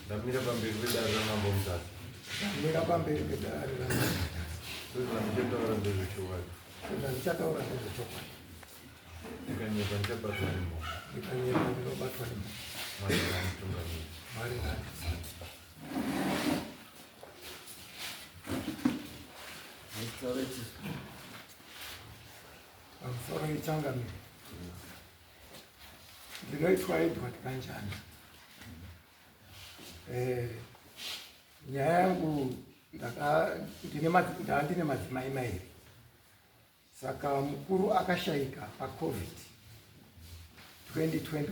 Ndamira pamberi pedare raMambo Mutasa. Ndamira pamberi pedare raMambo Mutasa. Ndozvandichataura ndezvechokwadi. Ndozvandichataura ndezvechokwadi. Ndikanyepa ndichabatwa nemhosva. Ndikanyepa ndinobatwa nemhosva. Mwari ngaanditungamire. Mwari ngaanditungamire. Pamusoro ichangamire. Ndinoitwa Edward Kanjani. Eh, nyaya yangu ndandine madzimai mairi saka mukuru akashaika pacovid 2021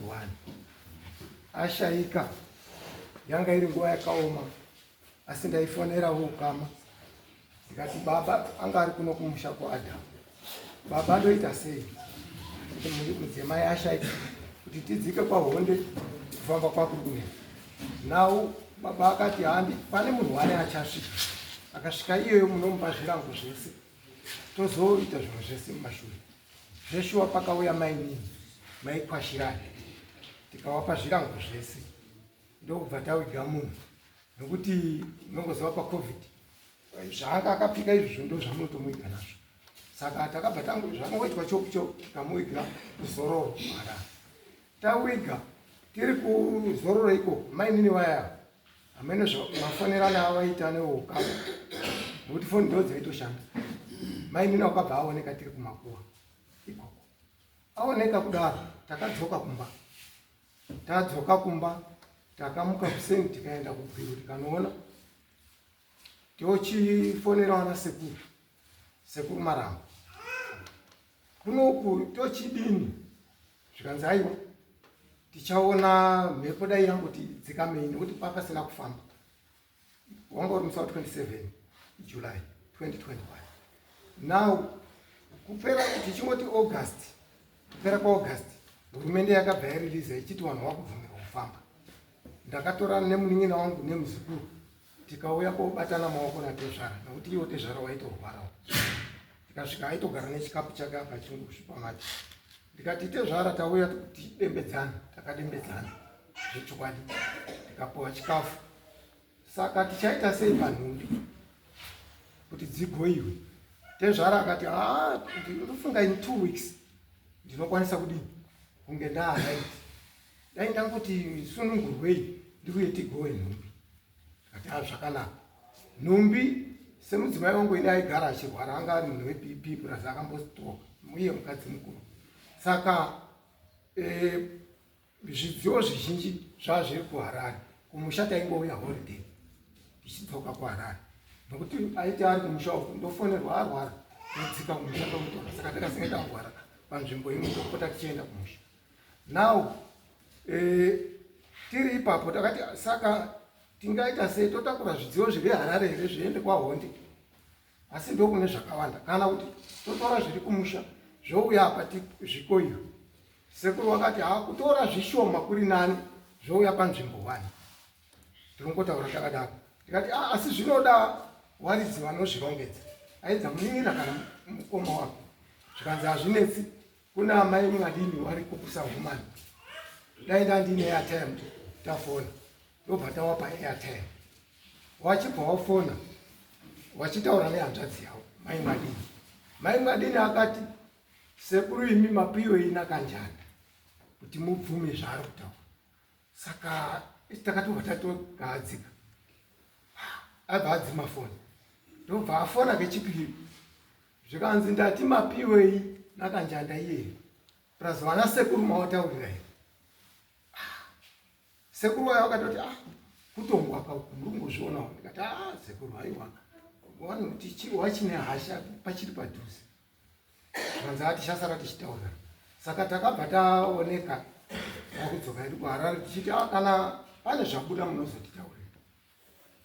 ashaika yanga iri nguva yakaoma asi ndaifonera voukama ndikati baba anga ari kuno kumusha kuadam baba ndoita sei kuti mudzimai ashaika kuti tidzike kwahonde kufamba kwakuri kunetsa now baba akati handi pane munhu wane achasvika akasvika iyoyo munomupa zvirango zvese tozoita zvinhu zvese mumashure zveshuwa pakauya mainini maikwashirani tikawapa zvirango zvese ndokubva tawiga munhu nokuti unongoziva pacovid zvaanga akapfeka izvozvo ndo zvamunotomuiga nazvo saka takabva tangu zvakangoitwa chopu chopu tikamuiga kuzororo kuharare tawiga tiri kuzororo ikoko mainini vaya hameno mafonerana avaita neukama nokuti foni ndo dzaitoshanda mainini wakabva aoneka tiri kumakuwa ikoko aoneka kudaro takadzoka kumba Tadzoka kumba takamuka kuseni tikaenda kubwiro tikanoona tochifonera vana sekuru sekuru maramba kunoku tochidini zvikanzi aiwa tichaona mhepo dai yangoti dzikamei nekuti papasina kufamba wanga uri musi wa 27 July 2021 now kupera tichingoti August kupera kwaAugust hurumende yakabva yarelease ichiti vanhu vakubvumirwa kufamba ndakatora nemunin'ina wangu nemuzukuru tikauya kobatana maoko natezvara nekuti iwo tezvara waitorwarawo tikasvika aitogara nechikapu chake apa chingusvipamati ndikati tezvara tauya tidembedzana takadembedzana zvechokwadi tikapuwa chikafu saka tichaita sei panhumbi kuti dzigoiwe tezvara akati haa ndinofunga in two weeks ndinokwanisa kudini kunge ndaaright dai ndangoti sunungurwei ndiuye tigowe nhumbi akati ha zvakanaka nhumbi semudzimai wangu ini aigara achirwara anga ari munhu webp plus akambostroke uye mukadzi mukuru saka eh, Zvidziyo zvizhinji zvava zviri kuHarare, kumusha taingouya holiday tichidzoka kuHarare nokuti aiti ari kumusha uku ndofonerwa arwara ndodzika kumusha ndomutora saka takasinga tangwara panzvimbo imwe topota tichienda kumusha now eh, tiri ipapo takati saka tingaita sei totakura zvidziyo zviri harare here zviende kwahonde asi ndokune zvakawanda kana kuti totora zviri kumusha zvouya apa zvikoiwe Sekuru wakati ha kutora zvishoma kuri nani zvouya panzvimbo one. Tirongotaura takadaro. Ndikati ah, asi zvinoda waridzi vanozvirongedza. Aidza munin'ina kana mukoma wako. Zvikanzi hazvinetsi kuna amai mwadini wariko kusahumani. Dai ndandine airtime tafona. Ndobva tawapa airtime. Wachibva wafona wachitaura nehanzvadzi yavo mai mwadini. Mai mwadini akati Sekuru imi mapiwei naKanjanda kuti mubvume zvaari kutaura saka takatobva tatogadzika abva adzima foni ndobva afona kechipiri zvikanzi ndati mapiwei nakanjanda iyeye plus vana sekuru mawataurira here Sekuru vaya vakatoti ah kutongwa ka uku muri kungozvionawo ndikati ah sekuru haiwa vanhu wachine hasha pachiri padhuze zvanzi ah tichasara tichitaura saka takabva taoneka takudzoka hedu kuharare tichiti ah kana pane zvabuda munozotitaurira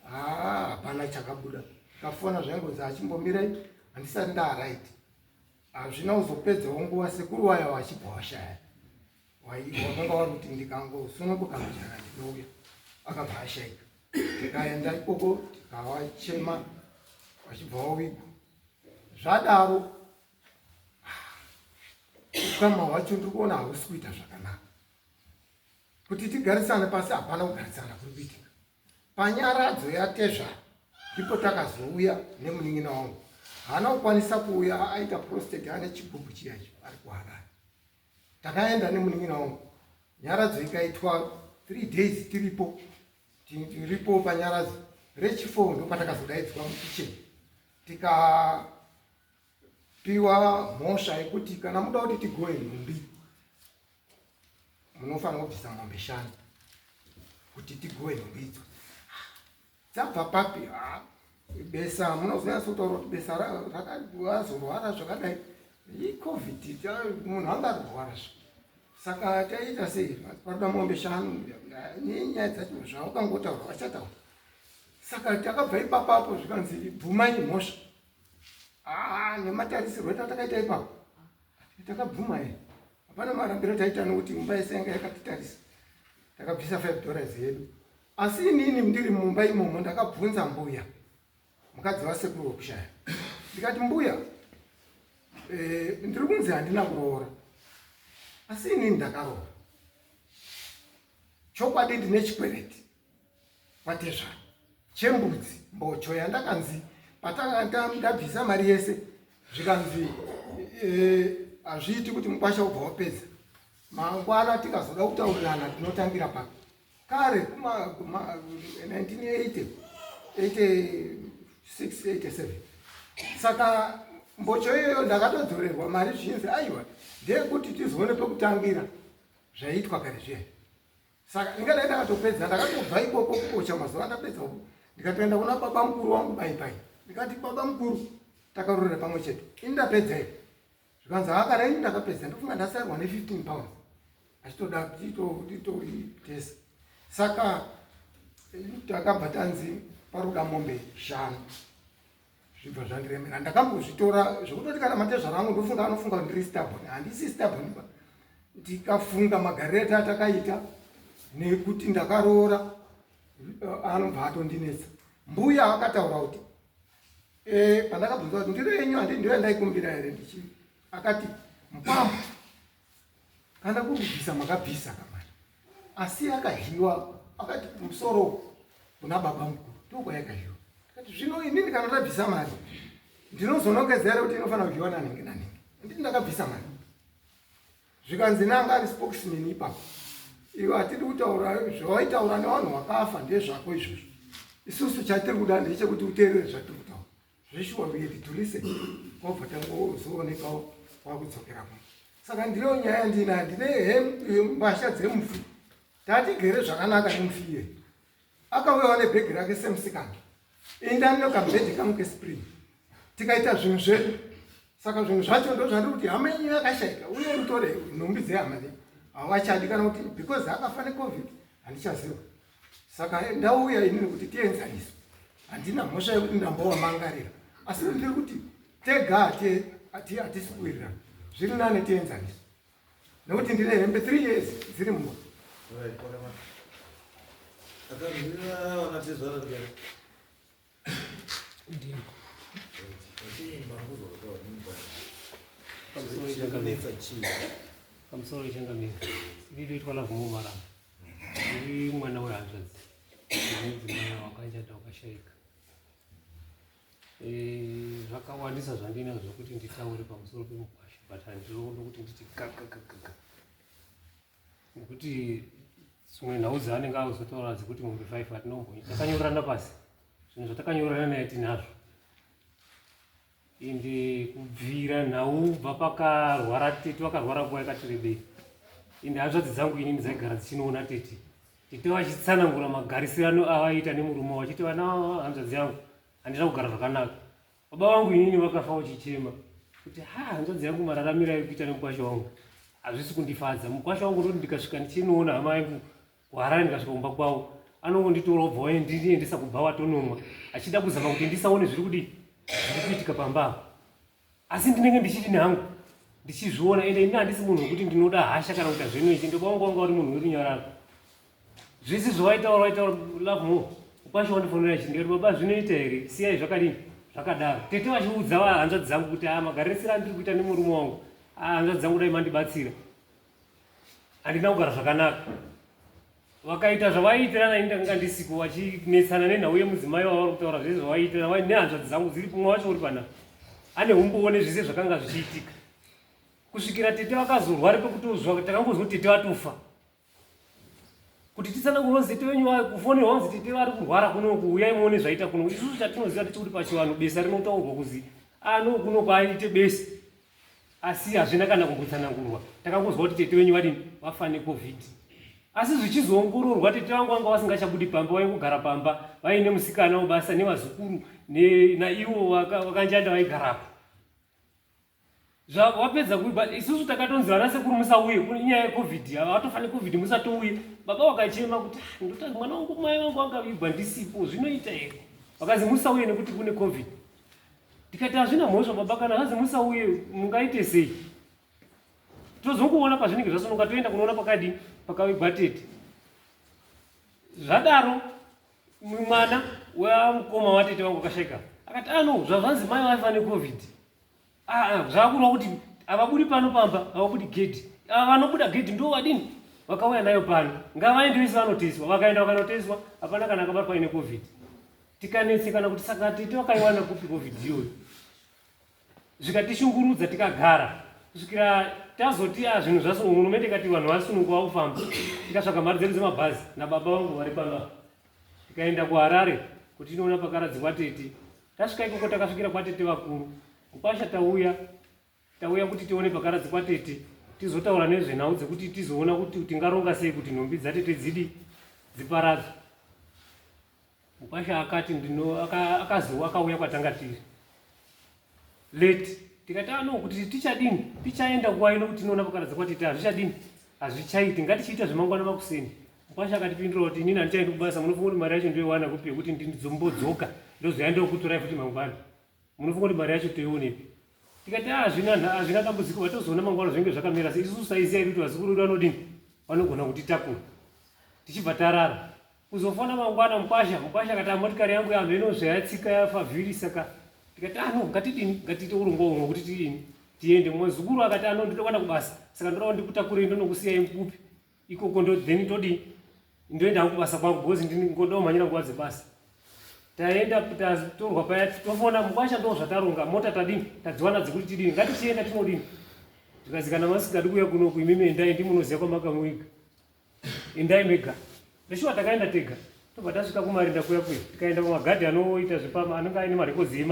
ah hapana chakabuda tikafona zvaingonzi achimbomirai handisati ndaaraiti hazvina kuzopedzawo nguva sekuru waya wachibva washaya wakanga wari kuti ndikangosununguka mujana ndinouya akabva ashaika tikaenda ikoko tikawachema vachibva wawigwa zvadaro ukama hwacho ndiri kuona hausi kuita zvakanaka kuti tigarisane pasi hapana kugarisana kuri kuitika. Panyaradzo yatezvara ndipo takazouya nemunin'ina wangu. Haana kukwanisa kuuya aita prostate ane chigubhu chiya icho ari kuHarare. Takaenda nemunin'ina wangu. Nyaradzo ikaitwa 3 days tiripo. Tiripo panyaradzo. Rechi 4 ndopatakazodaidzwa mukitchen. Tikapiwa mhosva yekuti kana muda kuti tigoe nhumbi munofanira kubvisa mombe shanu kuti tigoe nhumbi idzo dzabva papi besa munozonyatsotaura kuti besa rakazorwara zvakadai icovid munhu angarwara zve saka taita sei paroda mombe shanu nenyaya dzacho zvaukangotaura vachataura saka takabva ipapapo zvikanzi bvumai mhosva nematarisirwo etakaita ipapo takabvuma here hapana marambiro taita nokuti imba yese yanga yakatitarisa takabvisa $5 yedu asi inini ndiri mumba imomo ndakabvunza mbuya mukadzi wasekuru wekushaya ndikati mbuya eh, ndiri kunzi handina kuroora asi inini ndakaroora chokwadi ndine chikwereti kwatezvara chembudzi mbocho yandakanzi patanga ndabvisa mari yese zvikanzi eh, hazviiti kuti mukwasha ubva wapedza mangwana tikazoda kutaurirana tinotangira papi kare kuma 1980 86 87 saka mbocho iyoyo ndakatodzorerwa mari zvichinzi aiwa ndeyekuti tizoone pekutangira zvaiitwa kare zviya saka ndingadai ndakatopedza ndakatobva ikoko kukocha mazuva andapedza uko ndikatoenda kuna baba mukuru wangu bai bai ndikati baba mukuru takarorera pamwe chete ini ndapedza ii zvikanzi haa kana ini ndakapedza ndofunga ndasarirwa ne 15 pounds achitoda titoitesa saka takabva tanzi paruda mombe shanu zvibva zvandiremera ndakambozvitora zvekutoti kana matezvara angu ndofunga anofunga kuti ndiri stubborn handisi stubborn ba ndikafunga magariro ete atakaita nekuti ndakaroora eh, anobva atondinetsa mbuya akataura kuti eh, pandakabvunza kuti ndiro yenyu handi ndiyo yandaikumbira here ndichi akati mupambo kana kuri kubvisa makabvisa kamari asi akadyiwa akati musoro kuna baba mukuru ndokwayakadyiwa akati zvino inini kana ndabvisa mari ndinozonongedza here kuti inofanira kudyiwa nanhingi nanhingi nditi ndakabvisa mari zvikanzi nanga ari spokesman ipapo iwe hatidi kutaura zvawaitaura nevanhu vakafa ndezvako izvozvo isusu chatiri kuda ndechekuti uteerere zvatiri kutaura zveshuwa we had to listen kwabva tangozoonekawo kwakudzokera kuno saka ndiyo nyaya yandinayo ndine mbasha dzemufi tatigere zvakanaka nemufi iye akauyawo nebhegi rake semusikana indanino kamubhedhi kangu kespring tikaita zvinhu zvedu saka zvinhu zvacho ndo zvandiri kuti hama yenyu yakashaika uye mutore nhumbi dzehama dzenyu havachadi kana kuti because akafa necovid handichaziva saka ndauya inini kuti tienzaniswe handina mhosva yekuti ndambowamangarira asi ndiri kuti tega hatisi kuwirirana zviri nane tienzaniswe nekuti ndine hembe 3 years dziri mumba Pamusoro ichangamira inoitwa lavhumomarama ndiri mwana wehanzvadzi nemudzimai wakachata wakashaika eh, zvakawandisa zvandinazvo kuti nditaure pamusoro pemukwasha but handirondo kuti nditi gagagagaga nekuti dzimwe nhau dzaanenge akuzotaura dzekuti mombe 5 atinomboita takanyorerana pasi zvinhu zvatakanyorerana naye tinazvo ende kubvira nhau kubva pakarwara tete vakarwara nguva yakati rebei ende hanzvadzi dzangu inini dzaigara dzichinoona tete tete vachitsanangura magarisirano avaiita nemurume vachiti vana hanzvadzi yangu handina kugara zvakanaka baba vangu inini vakafa uchichema kuti ha hanzvadzi yangu mararamiro airi kuita nemukwasha wangu hazvisi kundifadza mukwasha wangu ndoti ndikasvika ndichinoona hama yangu kuharare ndikasvika kumba kwavo anongonditora obva waindiendesa kubhawa tonomwa achida kuzama kuti ndisaone zviri kudii zviri kuitika pamba apa asi ndinenge ndichiti nehangu ndichizviona ende ini handisi munhu wekuti ndinoda hasha kana kuita zveno ichi ndoba wangu wanga uri munhu werunyararo zvese zvawaitaura waitaura love more ukwasha wandifonera chi ndikati baba zvinoita here siyai zvakadini zvakadaro tete vachiudza hanzvadzi dzangu kuti a ah, magarisiro andiri kuita nemurume wangu ah, hanzvadzi dzangu dai mandibatsira handina kugara zvakanaka Vakaita zvavaiitirana ini ndakanga ndisiko vachinetsana nenhau yemudzimai wavari kutaura zvese zvavaiitirana nehanzvadzi dzangu dziri kumwe wacho uri panapa ane umbowo nezvese zvakanga zvichiitika kusvikira tete vakazorwara pekutozwa takangozwa tete vatofa kuti titsanangurwa tete venyu kufonerwa kunzi tete vari kurwara kunoku uyai muone zvaita kuno isusu chatinoziva ndechekuti pachivanhu besa rinotaurwa kuzi ano kuno kwaaite besa asi hazvina kana kumbotsanangurwa takangozwa kuti tete venyu vadini vafa necovid asi zvichizoongororwa tete vangu vanga vasingachabudi pamba vaingogara pamba vaine musikana webasa nevazukuru naivo vakanjanda vaigarapo wapedza kuiba isusu takatonzi vana sekuru musauye inyaya yecovid ava vatofa necovid musatouye baba wakachema kuti ah, ndota mwana wangu mai vangu vangavigwa ndisipo zvinoita here vakazi musauye nekuti kune covid ndikati hazvina mhosva baba kana zvazi musauye mungaite sei tozongoona pazvinenge zvasununga toenda kunoona pakadii pakavigwa tete zvadaro mwana wamukoma watete vangu akashaika akati ano ah, zvazvanzi mai vaifa necovid ah, ah, zvakurwa kuti havabudi pano pamba havabudi gedhi ava vanobuda gedhi ndo vadini vakauya nayo pano ngavaende vese vanoteswa vakaenda vakanoteswa hapana kana akabatwa ine covid tikanetsekana kuti saka tete vakaiwana kupi covid iyoyo zvikatishungurudza tikagara kusvikira tazoti a ah, zvinhu zvasunungu hurumende ikati vanhu vasunungu vakufamba tikatsvaga mari dzedu dzemabhazi nababa vangu vari pano tikaenda kuharare kuti tinoona pakaradzikwa tete tasvika ikoko takasvikira kwatete vakuru kupasha tauya tauya kuti tione pakaradzikwa tete tizotaura nezvenhau dzekuti tizoona kuti tingaronga sei kuti nhumbi dzatete dzidi dziparadzwe Mukwasha akati ndino akaziwa akauya kwatanga tiri late tikati ano ah, kuti tichadini tichaenda nguva ino kuti tinoona pakaradza kwatete hazvichadini hazvichaiti ngatichiita zvemangwana makuseni mukwasha akatipindura kuti inini handichaendi kubasa munofunga kuti mari yacho ndoiwana kupi yekuti ndizombodzoka ndozoya ndokutorai futi mangwana munofunga kuti mari yacho toionepi tikati ah, hazvina hazvina dambudziko vatozoona mangwana zvinenge zvakamira sei isusu taiziva kuti vazukuru vedu vanodini vanogona kutitakura tichibva tarara Kuzofona mangwana mukwasha, mukwasha akati motikari yangu yamheno zvayatsika yafa vhiri saka tikati ano ah, ngatidini ngatiite urongwa umwe kuti tidini tiende. Muzukuru akati ano ah, ndinoda kuenda kubasa saka ndoda ndikutakurei ndonokusiyai kupi ikoko ndo then todii ndoenda hangu kubasa kwangu because ndingoda kumhanyira nguva dzebasa. Taenda tatorwa paya tofona mukwasha ndo zvataronga mota tadini tadziwana dzekuti tidini ngatichienda tinodini zvikanzi kana masingadi kuuya kunoku imimi endai ndimunoziva kwamakamuiga endai mega zveshuwa takaenda tega tobva tasvika kumarinda kuya kuya tikaenda kumagadhi anoita zvepama anenge aine marekodzi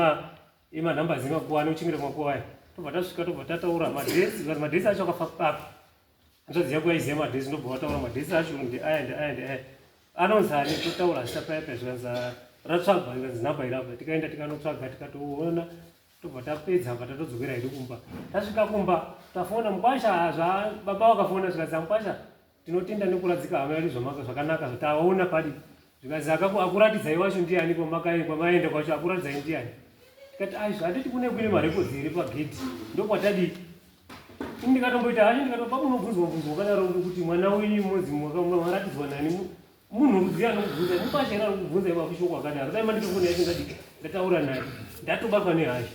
emanhambers emakuva anochengeta makuva aya tobva tasvika tobva tataura madhesi zvikanzi madhesi acho akafa papi hanzvadzi yako yaiziva madhesi ndobva wataura madhesi acho ndeaya ndeaya ndeaya anonzi ani totaura zita paya paya zvikanzi ratsvagwa zvikanzi nhamba irapa tikaenda tikanotsvaga tikatoona tobva tapedza apa tatodzokera hedu kumba tasvika kumba tafona mukwasha zva baba vakafona zvikanzi mukwasha tinotenda nekuradzika hama yedu zvakanaka zvataona padi zvikanzi akuratidzai wacho ndiani kwamaenda kwacho akuratidzai ndiani tikati aizvo handiti kune kune marekodzi here pagedhi ndokwatadii ini ndikatomboita hasha ndikatopa munobvunzwa mubvunzo wakadaro kuti mwana wenyu mozi maratidzwa nani Munhu rudzi anokubvunza mupasha here anokubvunza iwe akushoko akadaro dai manditofona yacho ndadii ndataura naye ndatobatwa nehasha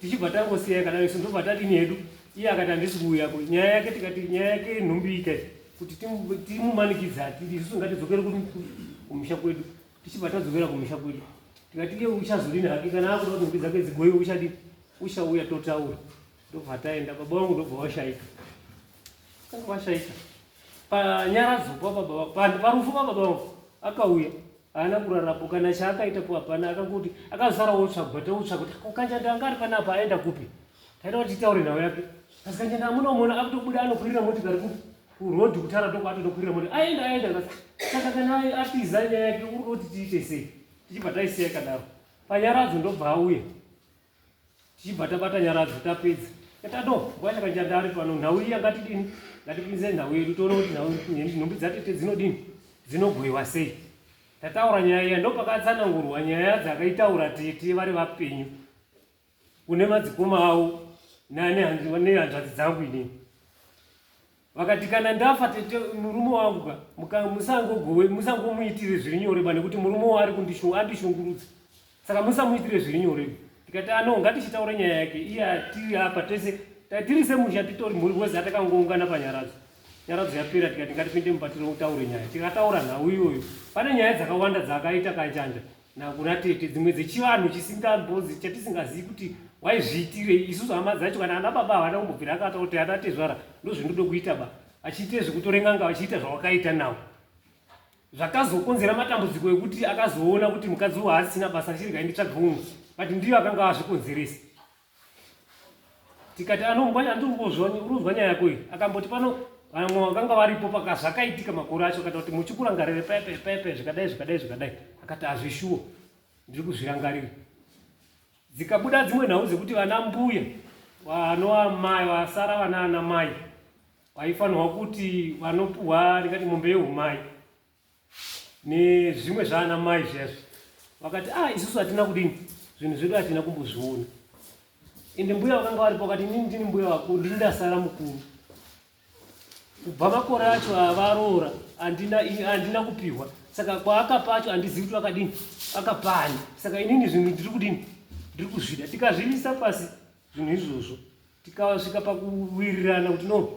tichibva tangosiya yakadaro isu ndobva tadini hedu iye akati handisi kuuyako nyaya yake tikati nyaya yake nhumbi ika kuti timumanikidze hatidi isusu ngatidzokere kumusha kwedu tichibva tadzokera kumusha kwedu tikati iye uchazodini hake kana akuda kuti nhumbi dzake dzigoiwe uchadini uchauya totaura ndobva taenda baba vangu ndobva washaika washaika panyaradzo pababa parufu pababa vangu akauya haana kurarapo kana chaakaita po hapana akangoti akazosara wotsvagwa totsvaga kuti kanjanda anga ari panapa aenda kupi taida kuti titaure nhau yake asi kanjanda amuna umuona akutobuda anokwirira motikari kupi kuroad kutara ndoko atotokwirira moti aenda aenda saka kana atiza nyaya yake uri kuti tiite sei tichibva taisiya yakadaro panyaradzo ndobva auya tichibva tabata nyaradzo tapedza tado kwacha kanjanda ari pano nhau iya ngatidini ngatipinze nhau yedu toona kuti nhau nhumbi dzatete dzinodini dzinogoiwa sei tataura nyaya iya ndopakatsanangurwa nyaya dzakaitaura tete vari vapenyu kune madzikoma avo nehanzvadzi dzangu inini Vakati kana ndafa tete murume wangu ka musangogowe musangomuitire zviri nyore ba nekuti murume waari andishungurudza saka musamuitire zviri nyore tikati ano ah, ngatichitaura nyaya yake iye tiri apa tese tiri semusha titori mhuri wese atakangoungana panyaradzo Nyaradzo yapera tikati ngatipinde mumba tinotaure nyaya. Tikataura nhau iyoyo. Pane nyaya dzakawanda dzaakaita Kanjanja nakuna tete, dzimwe dzechivanhu chisingambozi chatisingazivi kuti waizviitirei. Isusu hama dzacho kana ana baba havana kumbobvira akataura kuti ana tezvara ndozvinoda kuita ba. Achiite zvekutore n'anga vachiita zvawakaita nawo. Zvakazokonzera matambudziko ekuti akazoona kuti mukadzi uyu haasisina basa achirega nditsvage umwe. But ndiyo akanga azvikonzeresa. Tikati anonzwa nyaya yako iyi akamboti pano vamwe vakanga varipo paka zvakaitika makore acho akati kuti muchikurangarire pepe pepe zvikadai zvikadai zvikadai akati hazvishuwo ndiri kuzvirangarira. Dzikabuda dzimwe nhau dzekuti vana mbuya vanova mai vasara vana ana mai vaifanirwa kuti vanopuhwa ndingati mombe yehumai nezvimwe zvaana mai zviya zvi vakati ah isusu hatina kudini zvinhu zvedu hatina kumbozviona ende mbuya vakanga varipo vakati inini ndini mbuya vakuru ndini ndasara mukuru kubva makore acho avaroora handina kupihwa saka kwaakapa acho handizivi kuti vakadini akapani saka inini zvinhu ndiri kudini ndiri kuzvida tikazviisa pasi zvinhu izvozvo tikasvika pakuwirirana kuti no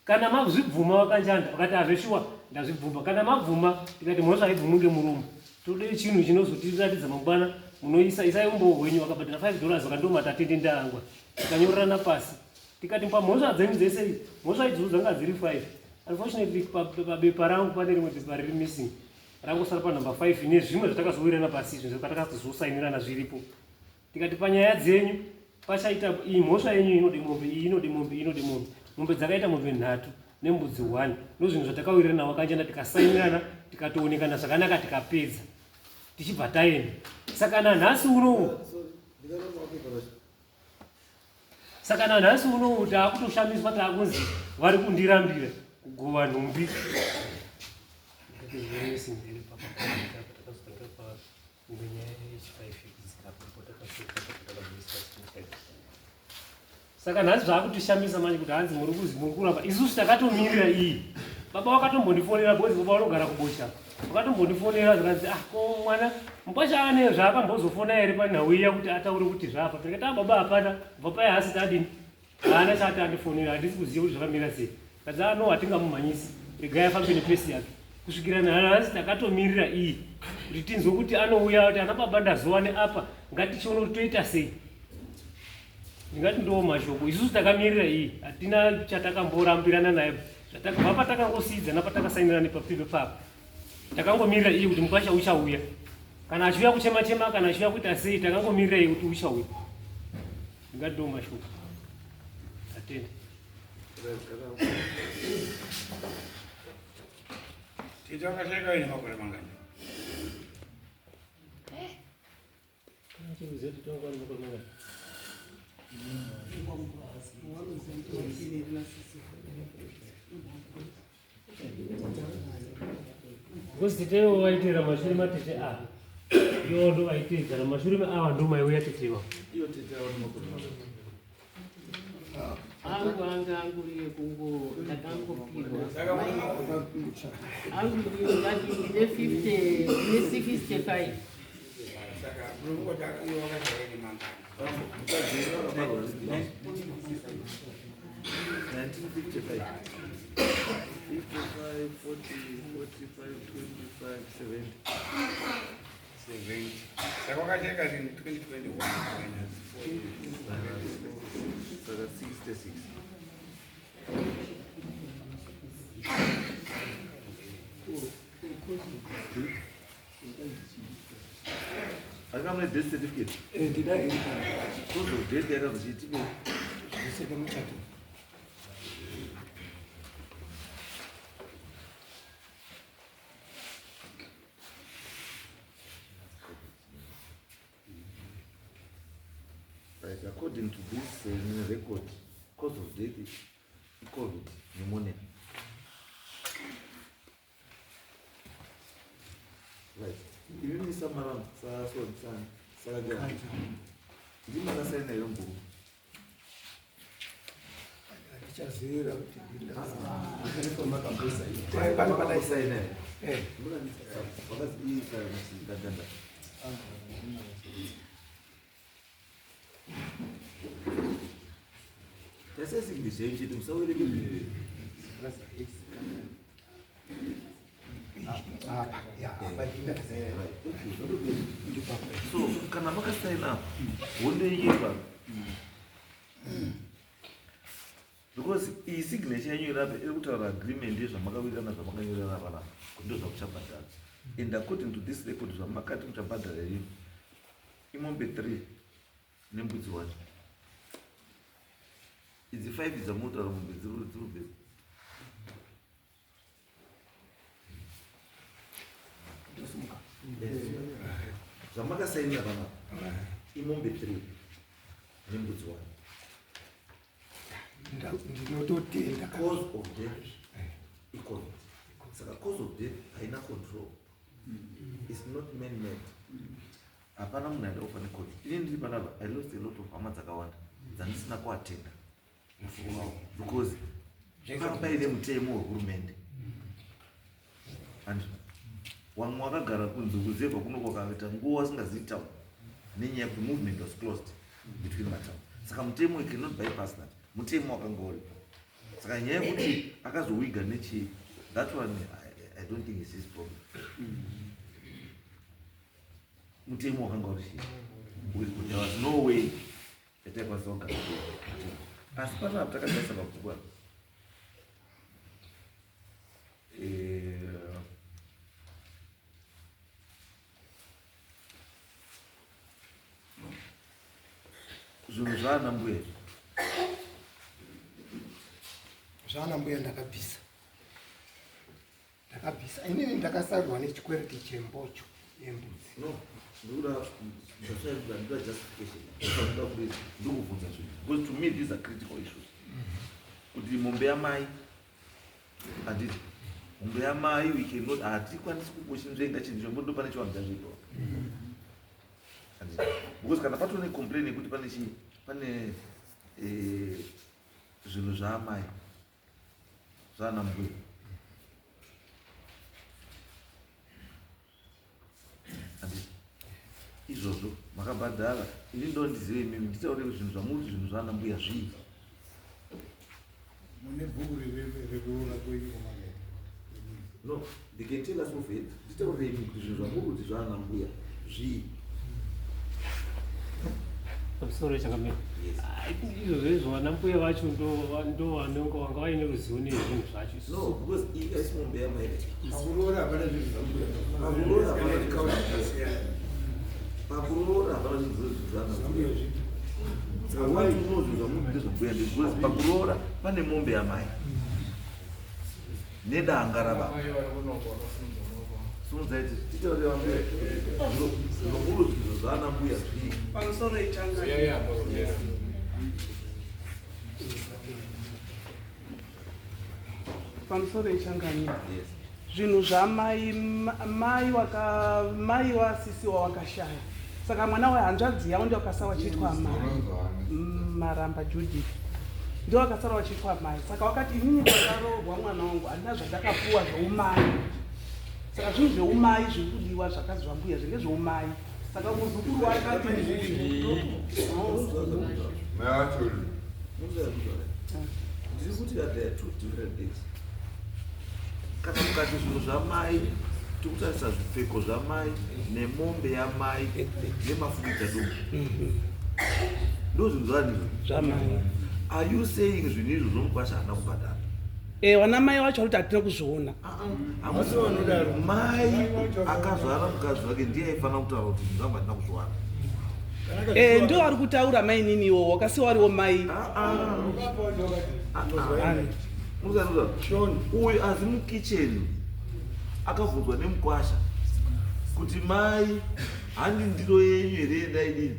Kana mazvibvuma vakanjanda vakati hazveshuwa ndazvibvuma. Kana mabvuma tikati mhosva haibvumwi ngemuromo. Tode chinhu chinozotiratidza mangwana munoisa isai umbowo hwenyu vakabhadhara 5 dollars vakandioma tatende ndarangwa. Tikanyorerana pasi. Tikati pamhosva dzenyu dzese mhosva idzodzo dzanga dziri 5. Unfortunately pabepa rangu pane rimwe bepa riri missing. Rangosara pa number 5 nezvimwe zvatakazowirirana pasi izvi zvatakazosainirana zviripo. Tikati panyaya dzenyu pachaita iyi mhosva yenyu inode mombe iyi inode mombe inode mombe mombe dzakaita mombe nhatu nembudzi one ndozvinhu zvatakawirirana wakanjana tikasainirana tikatoonekana zvakanaka tikapedza tichibva taenda saka nanhasi unowu saka nanhasi unowu taakutoshamiswa taakunzi vari kundirambira kugova nhumbi Saka nhasi zvakutishamisa manje kuti hanzi muri kuzi muri kuramba isusu takatomirira iyi baba vakatombondifonera because baba vanogara kubosha vakatombondifonera zvikanzi ah ko mwana mukwasha ane zvaakambozofona here panhau iya kuti ataure kuti zvaapa tikati ah baba hapana kubva paye hasi tadini haana chaati andifonera handisi kuziva kuti zvakamira sei kadzi ano hatingamumhanyisi regai afambe nepesi yake kusvikira nhasi takatomirira iyi kuti tinzwe kuti anouya kuti ana baba ndazowa neapa ngatichiona kuti toita sei ndingati ndoo mashoko isusu takamirira iyi hatina chatakamborambirana naye zvatakabva patakangosiidzana patakasainirana nepapipe papa takangomirira iyi kuti mukwasha uchauya kana achiuya kuchema chema kana achiuya kuita sei takangomirira iyi kuti uchauya ndingati ndoo mashoko atenda Tete wakashaika ine makore mangani? Because tete vaiteera mashure matete ava ivo ndo vaiteedzana mashure ava ndo maiuya tete ivavo. Iyo tete ava makore mangani? Angu anga anguri ekungo ndakangopihwa angu ndingati ndine 50 ndine 65 Saka munongoti iwe wakashaya nemangani? 1955 55 40 45 25 70 70 saka wakashayika rini 2021 minus 4 saka 66 Aka mune death certificate? Eh, ndina iri Proof of death yakazochiitike. Zvese muchato. Right, according to this record, cause of death is COVID pneumonia. Right. Even Mr. Maram, sa so sa sa ndimi makasaina here mbuku? Handichazivira kuti pano padasaina Eh. wakaziisa kaganda. Taisa signature yenyu chete musawerenge. Apa, ya, apa ndinakasaina. So kana makasaina apa, hondo yenyu iri pano, because iyi signature yenyu iri apa iri kutaura agreement yezvamakawirirana, zvamakanyorerana panapa, kuti ndo zvamuchabhadhara. And according to this record, zvamakati muchabhadhara rini imombe 3 nembudzi 1. Idzi 5 dzamunotaura, mombe dziri kubvepi? Ndosimuka. Zvamakasainira panapa imombe 3 nembudzi 1. Ndinototenda. Cause of death iCOVID, saka cause of death haina control, is not man made. Hapana munhu aida kufa neCOVID. Ini ndiri panapa, I lost a lot of hama dzakawanda dzandisina kuatenda because panga paine mutemo wehurumende. And wamwe wakagara kunze kuzevha kuno kwakaita nguva wasingazivi town nenyaya yekuti movement was closed between matown. Saka mutemo, you cannot bypass that. Mutemo wakanga uripo. Saka nyaya yekuti akazowiga nechii, that one I don't think is his problem. Mutemo wakanga uri chii? Because there was no way yataikwanisa kugara mutemo. Asi panapa takatarisa mabhuku apa. Zvinhu zvaana mbuya izvi. Zvaana mbuya ndakabvisa, ndakabvisa inini. Ndakasarwa nechikwereti chembocho yembudzi. No, ndikuda ndikuda justification. Ndikuda kuti ndikubvunza zvinhu, because to me these are critical issues, kuti mombe yamai, handiti mombe yamai, we cannot, hatikwanisi kuchinzvenga chinhu chombo. Pane chivanhu chazviitwa, handiti? Because kana patone necomplain yekuti pane chi pane zvinhu zvaamai, zvaana mbuya, handiti izvozvo makabhadhara? Ini ndo ndizive imimi, nditaure zvinhu zvamuri, zvinhu zvaana mbuya zvii? Mune bhuku rekuroora kwenyu kwamakaita? No, they can tell us of it. Nditaure imi kuti zvinhu zvamuri kuti zvaana mbuya zvii? Pamusoro, chakamira. Yes. Izvozvo izvo vana mbuya vacho ndo vanonge vanga vaine ruzivo nezvinhu zvacho. No, because iyi haisi mombe yamai. Pakuroora hapana zvinhu zvambuya. Pakuroora hapana zvinhu zvambuya. Pakuroora hapana zvinhu zvaana Zvambuya mbuya. zvipi? Saka wati uno zvinhu zvamuri ndezvambuya, because pakuroora pane mombe yamai nedanga rababa. Simudzai titaure vambuya, zvamuri zvinhu zvaana mbuya zvii? Pamusoro, ichanga. Pamusoro, ichangamira. Yes. Zvinhu zvamai, mai waka mai wasisiwa wakashaya, saka mwana wehanzvadzi yavo ndio wakasara wachiitwa mai. Maramba Judith ndio wakasara wachiitwa mai. Saka wakati, inini pakaroorwa mwana wangu handina zvandakapuwa zveumai, saka zvinhu zveumai zviri kudiwa zvakazi zvambuya zvinge zveumai. Saka muzukuru wakati Mai vacho. Ndiri kuti that there are two different things. Kana mukati zvinhu zvamai, tikutarisa zvipfeko zvamai nemombe yamai nemafukidza dumbu, ndo zvinhu zvanizvo. Zvamai. Are you saying zvinhu izvo zvomukwasha haana kubhadhara? E, vana mai vacho vari kuti hatina kuzviona. Hamusi vanodaro. Mai akazvara mukadzi wake ndiye aifanira kutaura kuti zvinhu zvangu handina kuzviwana. E, ndo vari kutaura mainini iwowo wakasiwa wariwo mai. Muzanuza uyu asi mukicheni akabvunzwa nemukwasha kuti, mai, handi ndiro yenyu here yendaidini,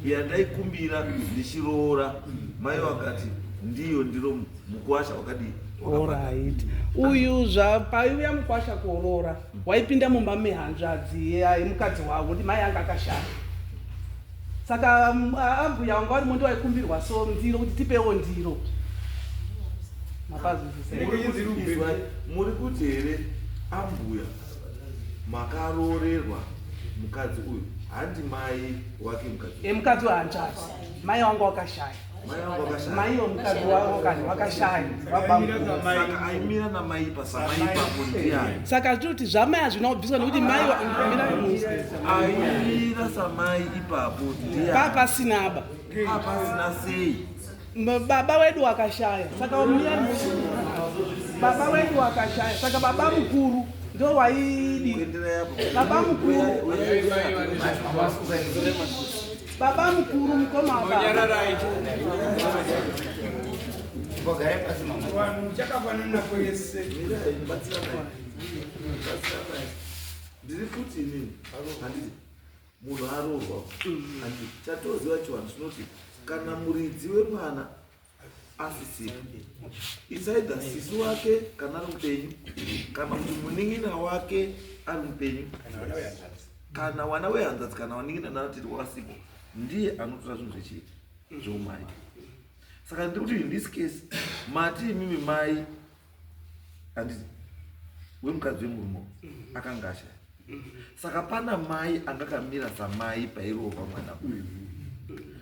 yandaikumbira ndichiroora? Mai vakati ndiyo ndiro. Mukwasha wakadii? Alright, uyu zvapaiuya mukwasha kuroora, waipinda mumba mehanzvadzi yemukadzi wavo kuti mai anga akashaya. Saka ambuya vanga varimo ndo vaikumbirwa so ndiro kuti tipewo ndiro mapazwisisa? Izwai, muri kuti here ambuya makaroorerwa mukadzi uyu handi mai wake mukadzi uyu? Emukadzi wehanzvadzi, mai wanga wakashaya. Mai womukadzi wavo kani wakashaya. Saka aimira namai pasamai ipapo ndiani? Saka tiri kuti zvamai hazvina kubviswa nekuti mai aimira samai ipapo ndiani? Papasina ba. Papasina sei? Baba wedu wakashaya. Saka baba wedu wakashaya. Saka baba mukuru ndo waidi. Baba mukuru. Baba mukuru mukoma baba. Vanhu chakafanana kwese. Ndiri futi inini handiti munhu aroorwa handiti chatoziva chivanhu chinoti kana muridzi wemwana asisipo it's either sisi wake kana ari mupenyu kana kuti munin'ina wake ari mupenyu kana wana wehanzadzi kana wanin'ina nanatiri wasipo ndiye anotora zvinhu zvechii zveumai. Saka ndiri kuti in this case mati imimi mai handiti wemukadzi wemurume akanga ashaya, saka pana mai anga akamira samai pairoorwa mwana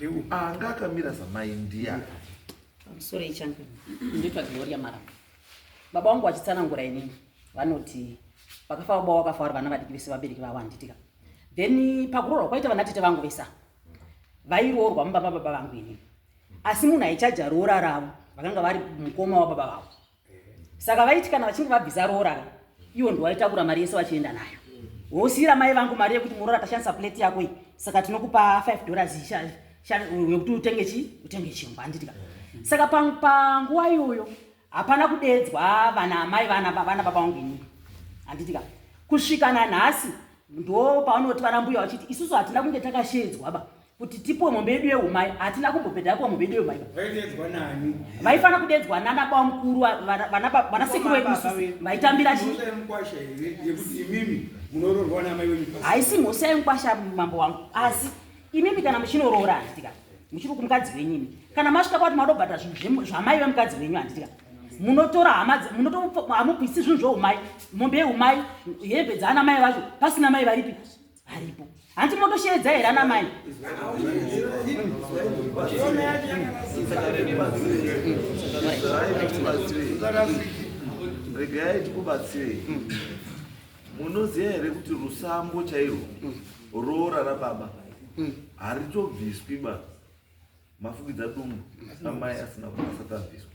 uyu, anga akamira samai ndiyani? Pamusoro ichange ndoitwa Gloria Maramba. Baba vangu vachitsanangura inini vanoti vakafa baba wakafa vari vana vadiki vese vabereki vavo handitika. Then pakuroorwa kwaita vana tete vangu vese vairoorwa mumba mababa vangu inini, asi munhu aichaja roora ravo vakanga vari mukoma wababa vavo. Saka vaiti kana vachinge vabvisa roora iwo ndowaitakura mari yese vachienda nayo, wosiyira mai vangu mari yekuti muroora tashandisa plate yako iyi, saka tinokupa $5 yekuti utenge chi utenge chingwa handitika. Saka panguva iyoyo hapana kudedzwa vana amai vana baba vangu inini handitika. Kusvika nanhasi ndo pavanoti vana mbuya vachiti isusu hatina kunge takashedzwa ba kuti tipuwe mombe yedu yeumai, hatina kumbobhedha puwa mombe yedu yeumai. Vaidedzwa nani? Vaifana kudedzwa nana baba mukuru, vana sekuru vedu isusu vaitambira chi Mhosva yemukwasha here yekuti imimi munoroorwa namai wenyu pasi? Haisi mhosva yemukwasha mambo wangu, asi imimi kana muchinoroora handitika muchiri kumukadzi wenyu imi kana masvika kwati madobhadhara zvinhu zvamai vemukadzi wenyu handitika munotora hama hamubvisi zvinhu zveumai, mombe yeumai, hembe dzaana mai vacho pasina mai varipi varipo hanti motosheedza here ana mai? Regai tikubatsirei. Munoziva here kuti rusambo chairwo roora rababa haritobviswi ba mafukidza dumbu amai asina asati abviswa?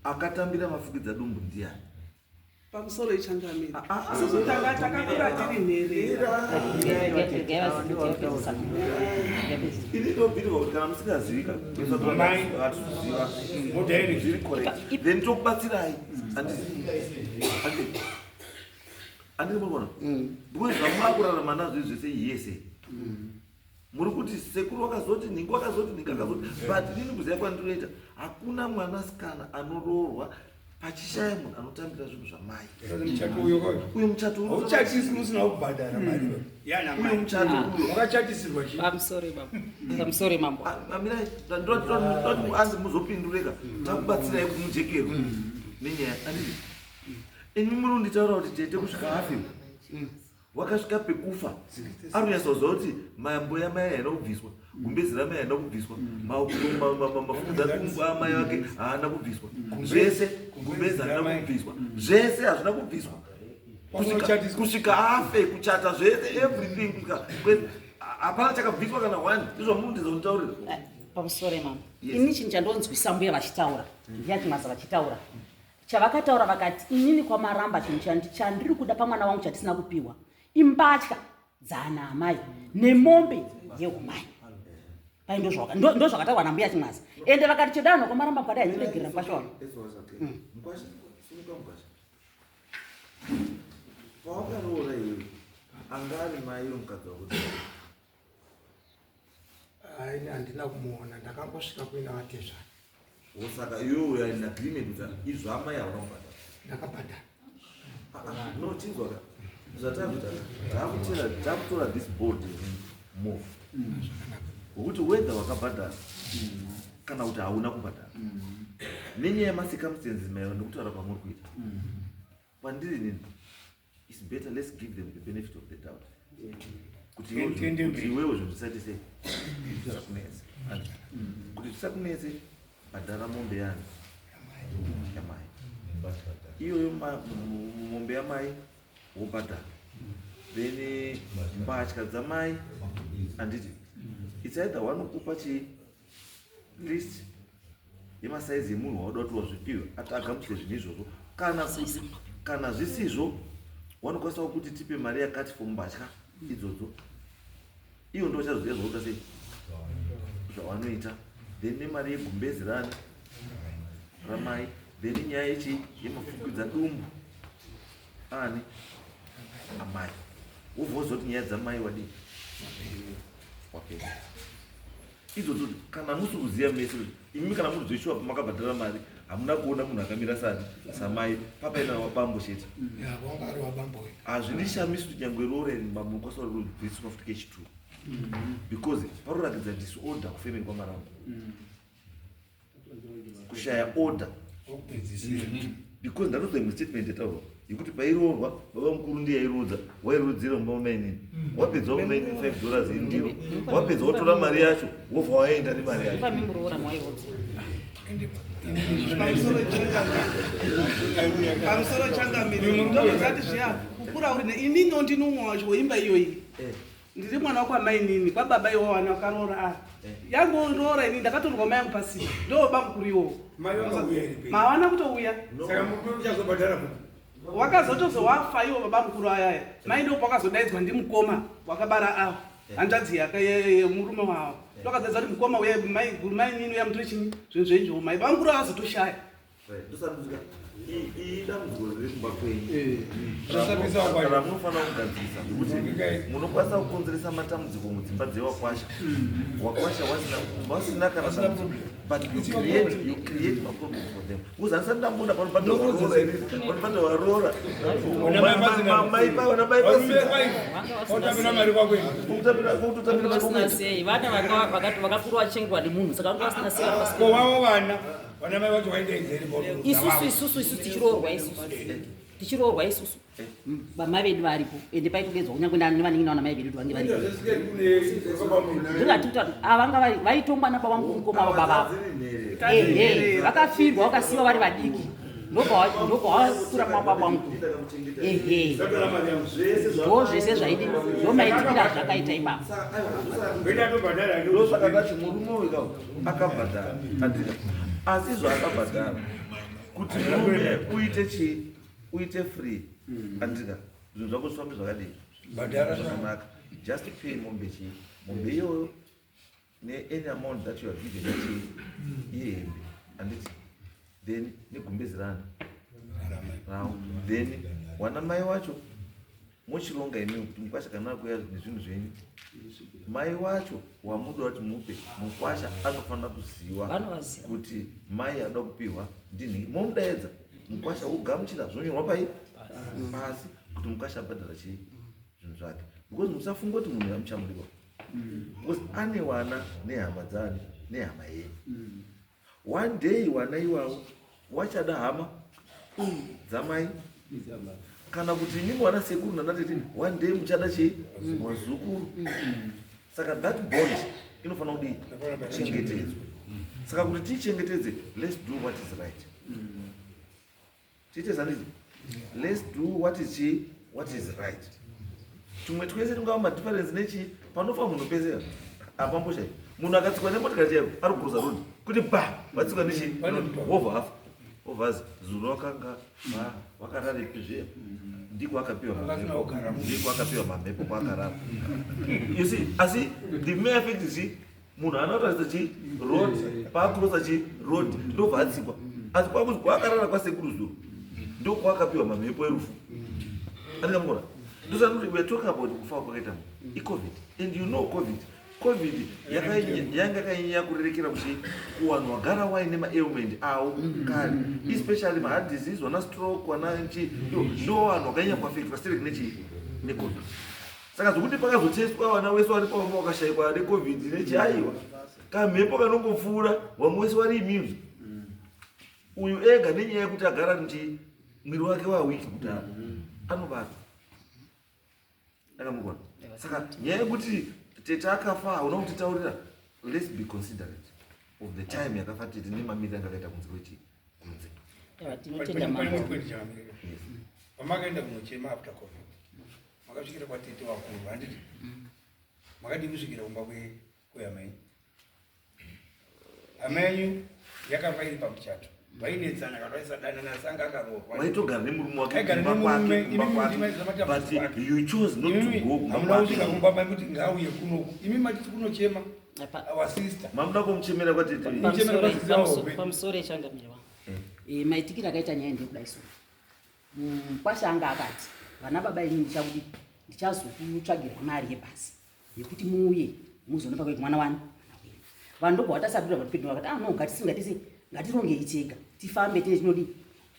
Akatambira mafukidza dumbu ndiani? Pamusoro ichangamira isusu tanga takakura tiri nherera. Ini ndobhirwa kuti kana musingazivika hatikuziva zviri correct, then tokubatsirai. Handiti murikuona? Because zvamuakurarama nazvo izvi zvese yese muri kuti sekuru wakazoti nhingi wakazoti nhingi akazoti, but inini kuziva kwandinoita hakuna mwanasikana anoroorwa pachishaya munhu anotambira zvinhu zvamai. Muchato uyo uyo muchato hauchatisi musina kubhadhara mari yana uyo muchato uyo. Wakachatisirwa chii? Pamusoro baba, pamusoro mambo. Amirai, ndoti anzi muzopindureka takubatsirai kuti mujekerwe nenyaya. Anditi imi muri kunditaura kuti tete kusvika afiwa wakasvika pekufa arikunyatsoziva kuti mambo yamai haina kubviswa, gumbezi ramai haina kubviswa, mafukidza dumbu amai vake haana kubviswa, zvese gumbezi harina kubviswa, zvese hazvina kubviswa kusvika afe, kuchata zvese everything kusvika hapana chakabviswa kana one. Ndizvo mundiza kunditaurira? Pamusoro mambo, ini chinhu chandonzwisa mbuya vachitaura, mbuya Chimwaza vachitaura chavakataura vakati inini kwaMaramba chinhu chandiri kuda pamwana wangu chatisina kupiwa imbatya dzaana amai nemombe yeumai. Pai ndozvakataurwa nambuya Chimwaza, ende vakati chedanho kwaMaramba mukadai handiregerera mukwasha wangu. Mukwasha, simuka mukwasha. Pawakaroora iwe anga ari mai wemukadzi wako? Ai, handina kumuona, ndakangosvika kuina vatezvara. Saka iwe uya in agreement kuti izvo amai hauna kubhadhara? Ndakabhadhara. No, chinzwa ka, zvatakuita takutera takutora this board move wekuti whether wakabhadhara kana kuti hauna kubhadhara nenyaya yemacircumstances maererano nekutaura kwamuri kuita kwandiri nini. It's better let's give them the benefit of the doubt. Kuti iwewe zvinhu zvisaite sei? Zvisakunetse. Kuti zvisakunetse bhadhara mombe yani yamai. Iyoyo mombe yamai wobhadhara. Then mbatya dzamai handiti it's either wanokupa chi list yemasaizi emunhu wauda kuti wazvipiwe ati agamuchire zvinhu izvozvo kana kuti kana zvisizvo wanokwanisawo kuti tipe mari yakati for mbatya idzodzo iyo ndo vachazoziva zvauda sei zvawanoita then nemari yegumbezi rani ramai then nyaya yechi yemafukidza dumbu ani amai wobva wozoti nyaya dzamai wadii wapedza idzodzo kana musi kuziva mese kuti imimi kana muri zveshuwa pamakabhadhara mari hamuna kuona munhu akamira sani samai papaina wabambo chete hazvindishamisi kuti nyangwe roora iri munokwanisa rubviswa futi kechitu because parorakidza disorder kufemeri kwamaramba kushaya order because ndatozoa imwe statement yataurwa yekuti pairoorwa baba mukuru ndiye airoodza wairodzera mumba mamainini mm. wapedza wakupa inini 5 dollars indiro wapedza wotora mari yacho wobva waenda nemari yacho pamusoro changamire ndozati zviya kukura uri inini ndini umwe wacho weimba iyoyi eh. Ndiri mwana wakwamainini kwababa iwo wana wakaroora a eh. yangu roora ini ndakatorwa mai yangu pasina ndo bamukuru iwowo mawana kutouya wakazotozo wafa iwo baba mukuru ayaya mai ndopo wakazodaidzwa ndimukoma wakabara avo eh. hanzvadzi yake yemurume wavo eh. ndokazodaidzwa kuti mukoma uye mainini uya mutore chinyi zvinhu zvenyu mai bamukuru akazotoshaya Iyi dambudziko riri kumba kwenyu ramunofanira kugadzirisa nekuti munokwanisa kukonzeresa matambudziko mudzimba dzewakwasha wakwasha wasina kana dambudziko but you create, you create maproblems for them because handisati ndamboona panobhadhara waroora panobhadhara waroora mai vana mai vasina sei vana vakakura vachengwa nemunhu saka vanga vasina sei vana Vana mai vacho vaindaidza here baba? Isusu isusu isusu tichiroorwa isusu. Tichiroorwa isusu. Baba vedu varipo ende paitodedzwa kunyange nevanin'ina vana mai vedu vange varipo. Ndingati kuti avanga vari vaitongwa nababa vangu mukoma wababa vavo. Ehe, vakafirwa vakasiwa vari vadiki. Ndobva ndobva vakura mababa vangu. Ehe. Ndo zvese zvaidi ndo maitikira zvakaita ipapo. Ndosaka ndati murume uyu akabhadhara andika asi zvaakabhadhara kuti murume uite chii uite free mm. andika zvinhu zvako zvifambe zvakadii zvakanaka just pay mombe chii mombe iyoyo neany amount that you are given chii mm. yehembe anditi then negumbezi rani rawo then wana mai wacho mochironga imimi kuti mukwasha kana akuuya nezvinhu zvenyu mai wacho wamuda kuti mupe mukwasha anofanira kuziva kuti mai anoda kupiwa ndinhingi momudaedza mukwasha wogamuchira zvonyorwa pai pasi kuti mukwasha abhadhara chii zvinhu zvake because musafunga kuti munhu yamuchamudiwa because ane wana nehama dzani nehama yenyu One day wana iwawo wachada hama dzamai kana kuti imimi wana sekuru nanatete one day muchada chii wazukuru saka that bond inofanira kudii kuchengetedzwa saka kuti tiichengetedze let's do what is right tiite zanditi let's do what is chii what is right tumwe twese tungava madifference nechii panofa munhu pese apamboshai munhu akatsikwa nemotikari chaiyo ari kuruza road kuti ba vatsikwa nechii wobva afa wobva azi zuro wakanga wakararepi zviya ndiko akapiwa ndiko akapiwa mamhepo kwaakarara you see asi the mere fact is munhu anotarisa chi road paakurosa chi road ndobva atsikwa asi kwakuzi kwaakarara kwasekuru zuro ndokwakapiwa mamhepo erufu andingamukona ndosati we are talking about kufa kwakaita munhu icovid and you know covid covid yanga yakanyanya kurerekera kuchi kuvanhu vagara waine maailment awo kare especially maheart disease wana stroke wana chi ndo vanhu vakanyanya kuafectwa sterek nechi necovid saka zvokuti pakazotestwa vana wese wari pavanga wakashaikwa necovid nechi aiwa kamhepo kanongopfuura vamwe wese wari immune uyu ega nenyaya yekuti agara nti mwiri wake wawiki kudhara anobatwa. Ndakamukona. Saka nyaya yekuti tete akafa hauna kutitaurira, let's be considerate of the time yakafa tete nemamiriro anga akaita kunze kwechi kunze. Aiwa, tinotenda mambo. Pamakaenda kunochema after COVID, makasvikira kwatete vakuru, handiti? Makadii kusvikira kumba kwehama yenyu? Hama yenyu yakafa iri pamuchato, vainetsana kana vaisadanana, asi anga akaroorwa. Waitogara nemurume wake Aigara kumba kwake, nemurume, kumba imi kwake. maiziva matambudziko But ake. you chose not to Imimi go kumba hamuna kwake. kusvika kumba mai kuti ngauye kunoku, imi matiti kunochema our sister. Mamuda kumuchemera kwatete. Pamusoro echangamire wangu. Maitikiro akaita nyaya ndekudai so. Mukwasha anga akati vana baba, ini ndichakudi ndichazokutsvagira mari yebhasi yekuti muuye muzoona pakuti mwana wani mwana wenyu. Vanhu ndobva vatasabira vatipedza vakati, ah no, ngatisi ngatisi ngatirongei tega tifambe tine tinodi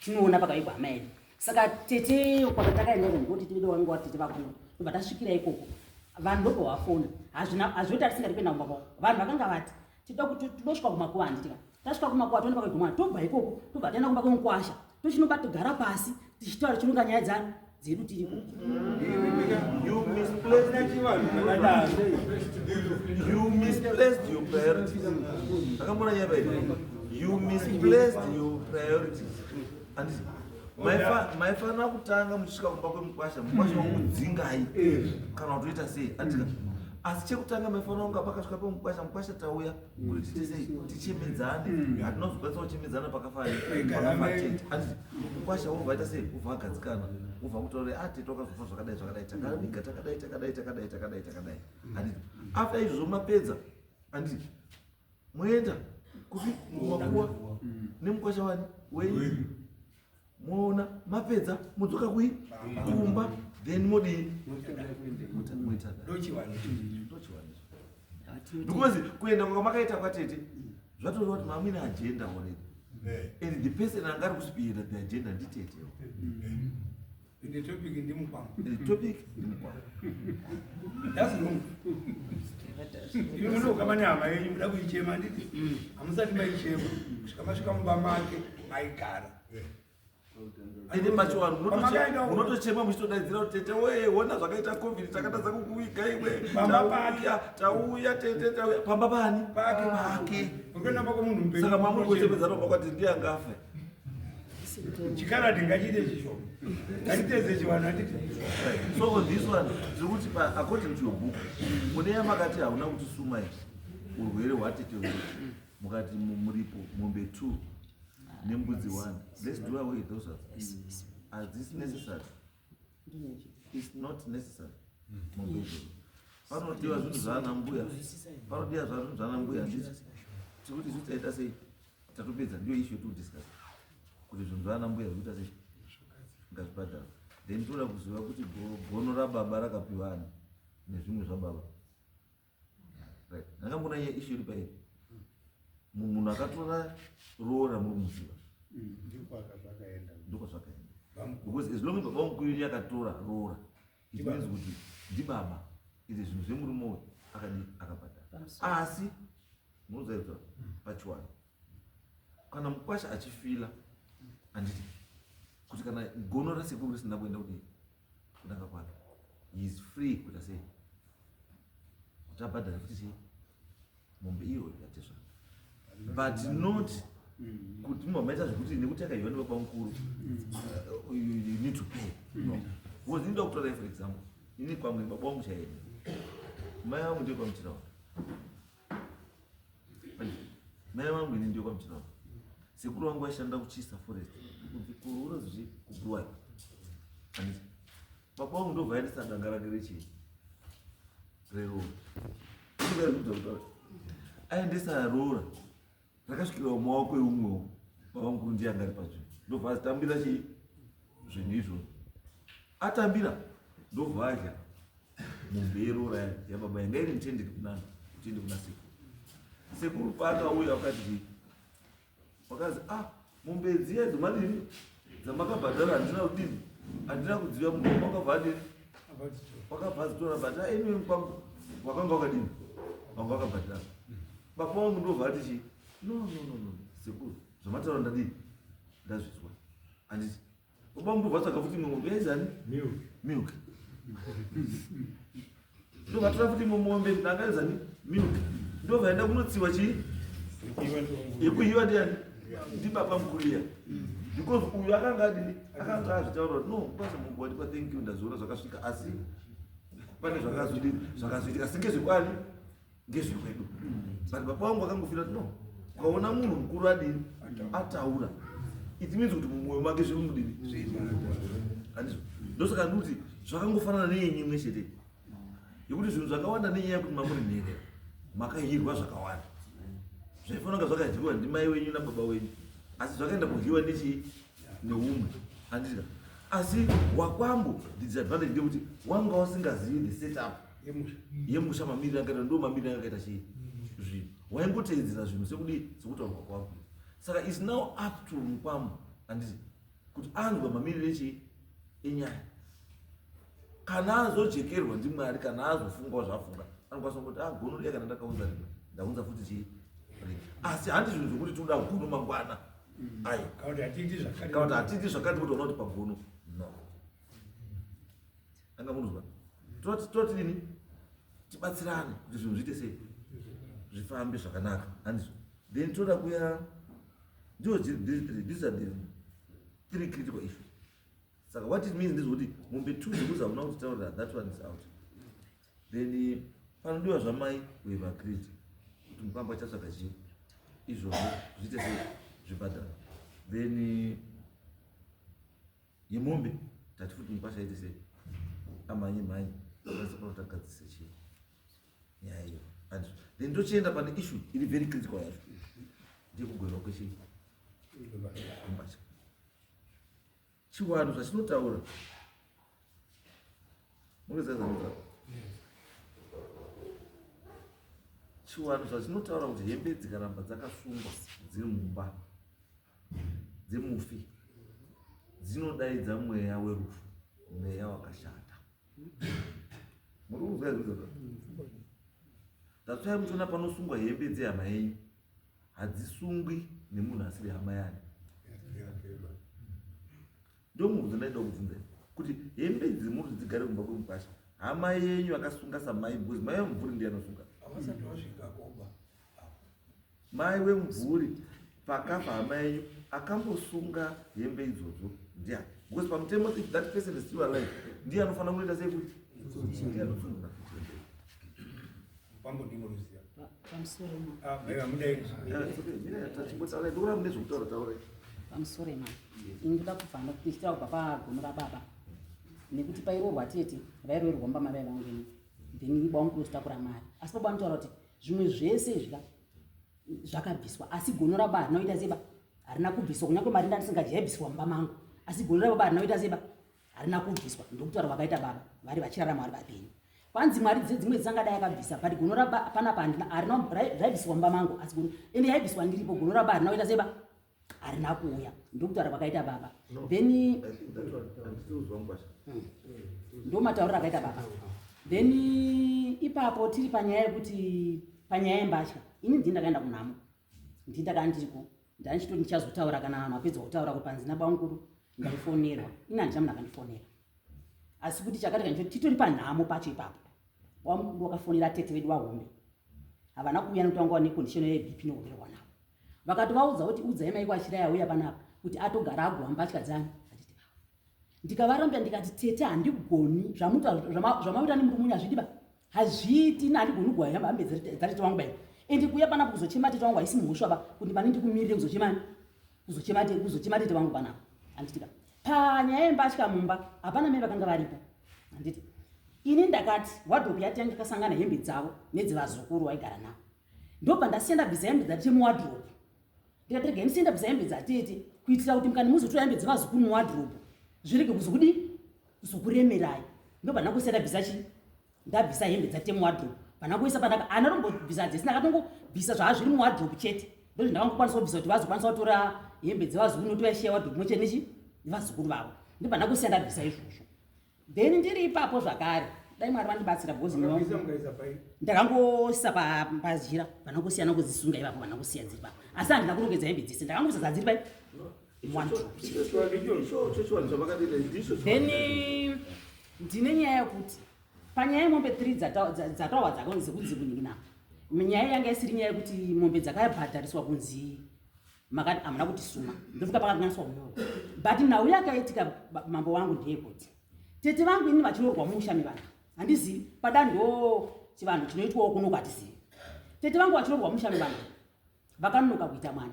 tinoona pakavigwa hama yedu. Saka tete kwakatakaenda iko ngoti tete wangu watete vakuru, ndobva tasvikira ikoko, vanhu ndobva vafona. Hazvina hazvoti atisingadi kuenda kumba kwavo. Vanhu vakanga vati tinoda kuti tinosvika kumakuva, handitika tasvika kumakuva toenda pakavigwa mwana, tobva ikoko tobva taenda kumba kwemukwasha, tochinobata gara pasi tichitaura tichironga nyaya dzani dzedu tiri ikoko. You misplaced your priorities. Akamona nyaya pairi. You misplaced your priorities. Handiti maifanira kutanga muchisvika kumba kwemukwasha, mukwasha wokudzingai kana kutoita sei, andika? Asi chekutanga maifanira kunga pakasvika pemukwasha, mukwasha tauya kuti tiite sei, tichemedzane, hatina kuzokwanisa kuchemedzana pakafa tete, anditi? Mukwasha wobva aita sei, wobva agadzikana, wobva kutaura, a tete wakazofa zvakadai zvakadai, takaviga takadai takadai takadai takadai takadai, handiti? After izvozvo mapedza, handiti, moenda kupi? Mumakuwa nemukwasha wani wenyu, moona mapedza, modzoka kui kumba, then modii? Moita Ndochivanhu. Ndochivanhu, because kuenda kwamakaita kwatete zvatoreva kuti mamuine agenda already, and the person anga ari kuspearheada the agenda nditetewo. The topic ndimukwambo. The topic ndimukwambo. That's wrong. Imi munokama nehama yenyu, muda kuichema, handiti? Hamusati maichema kusvika masvika mumba make maigara. Ende pachivanhu Pamakaenda uko. munotochema muchitodaidzira kuti, tete wee, ona zvakaita COVID, takatadza kukuviga iwe. Pamba pake. Tauya, tauya tete, tauya. Pamba pani? Pake. Pake. Urikuenda pako munhu mupenyu. Saka mamuri kuchemedzana pakwati ndiye angafa. Chikaradhi ngachiite chishoma, ngatitedze chivanhu, handiti? Right. So on this one tiri kuti according to your book, mune yamakati hauna kuti suma iyi urwere hwatete huru, mukati muripo mombe 2 nembudzi 1. Let's do away those ones. Are this necessary? It's not necessary. Mombe idzodzo panodiwa zvinhu zvaana mbuya, panodiwa zvinhu zvaana mbuya, handiti? Tiri kuti isu taita sei, tatopedza, ndiyo issue yetiri kuti zvinhu zvaana mbuya zvikuita sei, ngazvibhadharwe. Then toda kuziva kuti gono rababa rakapiwa ani nezvimwe zvababa, right? Ndakambona nyaya issue iri pairi, munhu akatora roora muri muziva. Ndikwazvakaenda. Ndiko zvakaenda, because as long as baba mukuru yakatora roora, it means kuti ndibaba izvi zvinhu zvemurume uyu akadi akabhadhara. Asi munozaita pachiwani kana mukwasha achifila, handiti, kuti kana gono rasekuru risina kuenda kudii kudanga kwake, he is free kuita sei, kuti abhadhare futi chii, mombe iyoyo yatezvara, but not kuti mamaita zvekuti nekuti akaiva nebaba mukuru, you need to pay. No, because inoda kutorai, for example, ini kwamwe baba wangu chaiye, mai vangu ndiyo kwamuchirawa, mai vangu ini ndiyo kwamuchirawa, sekuru vangu vaishanda kuchisa forest kuurozvi kuBuruwayo, handiti? Baba vangu ndobva aendesa danga rake rechii, reroora. Aendesa roora, rakasvikira mumaoko eumwewo baba mukuru, ndiye anga ari pazvinhu, ndobva azitambira chii, zvinhu izvozvo. Atambira, ndobva adya mombe yeroora yababa yanga iri mutenderi kunani, mutende kuna sekuru. Sekuru paakauya wakati chii, wakazi, ah, mombe dziya dzomadini dzamakabhadhara handina kudini, handina kudziva. Mukoma wakabva adini, wakabva adzitora, but anyway kwangu wakanga wakadini, wanga wakabhadhara. Baba vangu ndobva ati chii, no, no, no, no, sekuru, zvamataura ndadini, ndazvizwa, handiti? Baba vangu ndobva atsvaga futi imwe mombe yaizani, milk. Ndovatora futi imwe mombe ndakaizani milk. Ndovaenda kunotsiwa chii? Yekuhiwa ndiani? Ndibaba mukuru iya. Because uyu akanga adini? Akanga azvitaura kuti no, basa mungu wandipa thank you ndazviona zvakasvika asi pane zvakazodini zvakazoitika asi ngezvekwani ngezvekwedu. But baba vangu vakangofira kuti no, ukaona munhu mukuru adini ataura it means kuti mumwoyo make zviri mudini handizvo ndosaka ndikuti zvakangofanana neyenyu imwe chete yekuti zvinhu zvakawanda nenyaya yekuti mamuri nherera makahirwa zvakawanda zvaifanira kunga zvakadyiwa ndimai wenyu nababa wenyu asi zvakaenda kudyiwa nechii neumwe handizvo asi wakwambo the disadvantage ndeyekuti wanga usingazivi the setup yemusha mamiriro akaita ndo mamiriro akaita chii zvinhu waingoteedzera zvinhu sekudii sekutaurwa kwako saka is now up to mukwambo handiti kuti anzwa mamiriro echii enyaya kana azojekerwa ndimwari kana azofungawo zvafunga anokwanisa kungoti ah gono riya kana ndakaunza rimwe ndaunza futi chii asi handi zvinhu zvekuti tinoda gono mangwana ayi Kana kuti hatiiti zvakati. Kana kuti hatiiti zvakati kuti ona kuti pagono no anga munozwa toti toti dini tibatsirane kuti zvinhu zviite sei zvifambe zvakanaka handizvo then toda kuya ndiwo these are the three critical issues saka what it means ndezvekuti mombe two dzekuzi hauna kutitaurira that one is out then panodiwa zvamai we have agreed kuti mukwambo achatsvaga chii izvozvo zviite sei zvibhadharo then yemombe tati futi mukwasha aite sei amhanye mhanye akwanise kuona kuti agadzise chii nyaya iyo and then tochienda pane issue iri very critical yacho ndeyekugoverwa kwechii kwembatya chiwanhu zvachinotaura munoziva zvanotaura chiwanhu zvachinotaura kuti hembe dzikaramba dzakasungwa dziri mumba dzemufi dzinodaidza mweya werufu mweya wakashata muri kunzwa izvozvo that's why muchiona panosungwa hembe dzehama yenyu hadzisungwi nemunhu asiri hama yani ndomubvunzo ndaida kubvunza kuti hembe idzi muri kuti dzigare kumba kwemukwasha hama yenyu akasunga samai because mai vemumvuri ndiye anosunga mai wemumvuri pakafa hama yenyu akambosunga hembe idzodzo ndiani because pamutemo if that person is still alive ndiye anofanira kunoita sei futi ndiye anosunga futi hembe Pambo ndinoruziva. Pamusoro ma. Ah, mai vamudai. Tachimbotaura ndikuona mune zvekutaura taurai. Pamusoro ma. Ini ndoda kubva ndichitaura kubva pagono rababa. Nekuti pairoorwa tete vairoorwa mumba mavai vangu ini. Then baba vangu kuzotakura mari. Asi baba vanotaura kuti zvimwe zvese izvi ka zvakabviswa asi gono rababa harina kuita seba harina kubviswa kunyange mari ndandisingadyi yaibviswa mumba mangu asi gono rababa harina kuita seba harina kubviswa ndokutaura kwakaita baba vari vachirarama vari vapenyu kwanzi mwari dze dzimwe dzangadai akabvisa but gono raba panapa handina harina raibviswa mumba mangu asi gono ende yaibviswa ndiripo gono raba harina kuita seba harina kuuya ndokutaura kwakaita baba No. then I think that one handisi kuzwa mukwasha. Ndomatauriro akaita baba then ipapo tiri panyaya yekuti panyaya yembatya ini ndini ndakaenda kunhamo ndini ndakanga ndiriko ndandichitoti ndichazotaura kana vanhu vapedza kutaura kuti panzi nabamukuru ndaifonerwa ini handina munhu akandifonera asi kuti chakati kandichoti titori panhamo pacho ipapo bamukuru wakafonera tete vedu vahombe havana kuuya nekuti vanga vane condition yebp nokuberwa navo vakatovaudza kuti udzai mai kwachiraya auya panapa kuti atogara agowa mbatya dzani achiti ndikavarambira ndikati tete handigoni zvamaita nemurume unyu hazvidi ba hazviiti ini handigoni kugowa hembe dzatete wangu bai ende kuuya panapa kuzochema tete wangu haisi mhosva ba kuti pane ndikumirire kuzochemani kuzochema kuzochema tete vangu panapa handiti ka panyaya yembatya mumba hapana mai vakanga varipo handiti ini ndakati wadhopu yati yange yakasangana hembe dzavo nedzevazukuru vaigara navo ndobva ndasiya ndabvisa hembe dzatete muwadrobe ndikati regai ndisiye ndabvisa hembe dzatete kuitira kuti mukani muzotora hembe dzevazukuru muwadrobe zvirege kuzokudii kuzokuremerai ndobva ndakusiya ndabvisa chii ndabvisa hembe dzatete muwadrobe pandakuisa pandaka ana tombobvisa dzese ndakatongobvisa zvaazviri muwadrobe chete ndozvindakangokwanisa kubvisa kuti vazokwanisa kutora hembe dzevazukuru nokuti vaishiya wadrobe mwe chete nechi nevazukuru vavo ndobva ndakusiya ndabvisa izvozvo then ndiri ipapo zvakare dai mwari vandibatsira because ndakangoisa pajira vanongosiyana kudzisunga ipapo vanongosiya dziri papo asi handina kurongedza hembe dzese ndakangoisa dzadziri pai then ndine nyaya yekuti Panyaya yemombe 3 dzataurwa dzakanzi kunzi kunin'ina, nyaya yanga isiri nyaya yekuti mombe dzakabhadhariswa kunzi makati hamuna kutisuma. Ndofuka pakakanganiswa kunyorwa, but nhau yakaitika, mambo wangu, ndeyekuti tete vangu ini vachiroorwa mumusha mevanhu, handizivi pada ndo chivanhu chinoitwawo kuno kwatizivi. Tete vangu vachiroorwa mumusha mevanhu vakanonoka kuita mwana,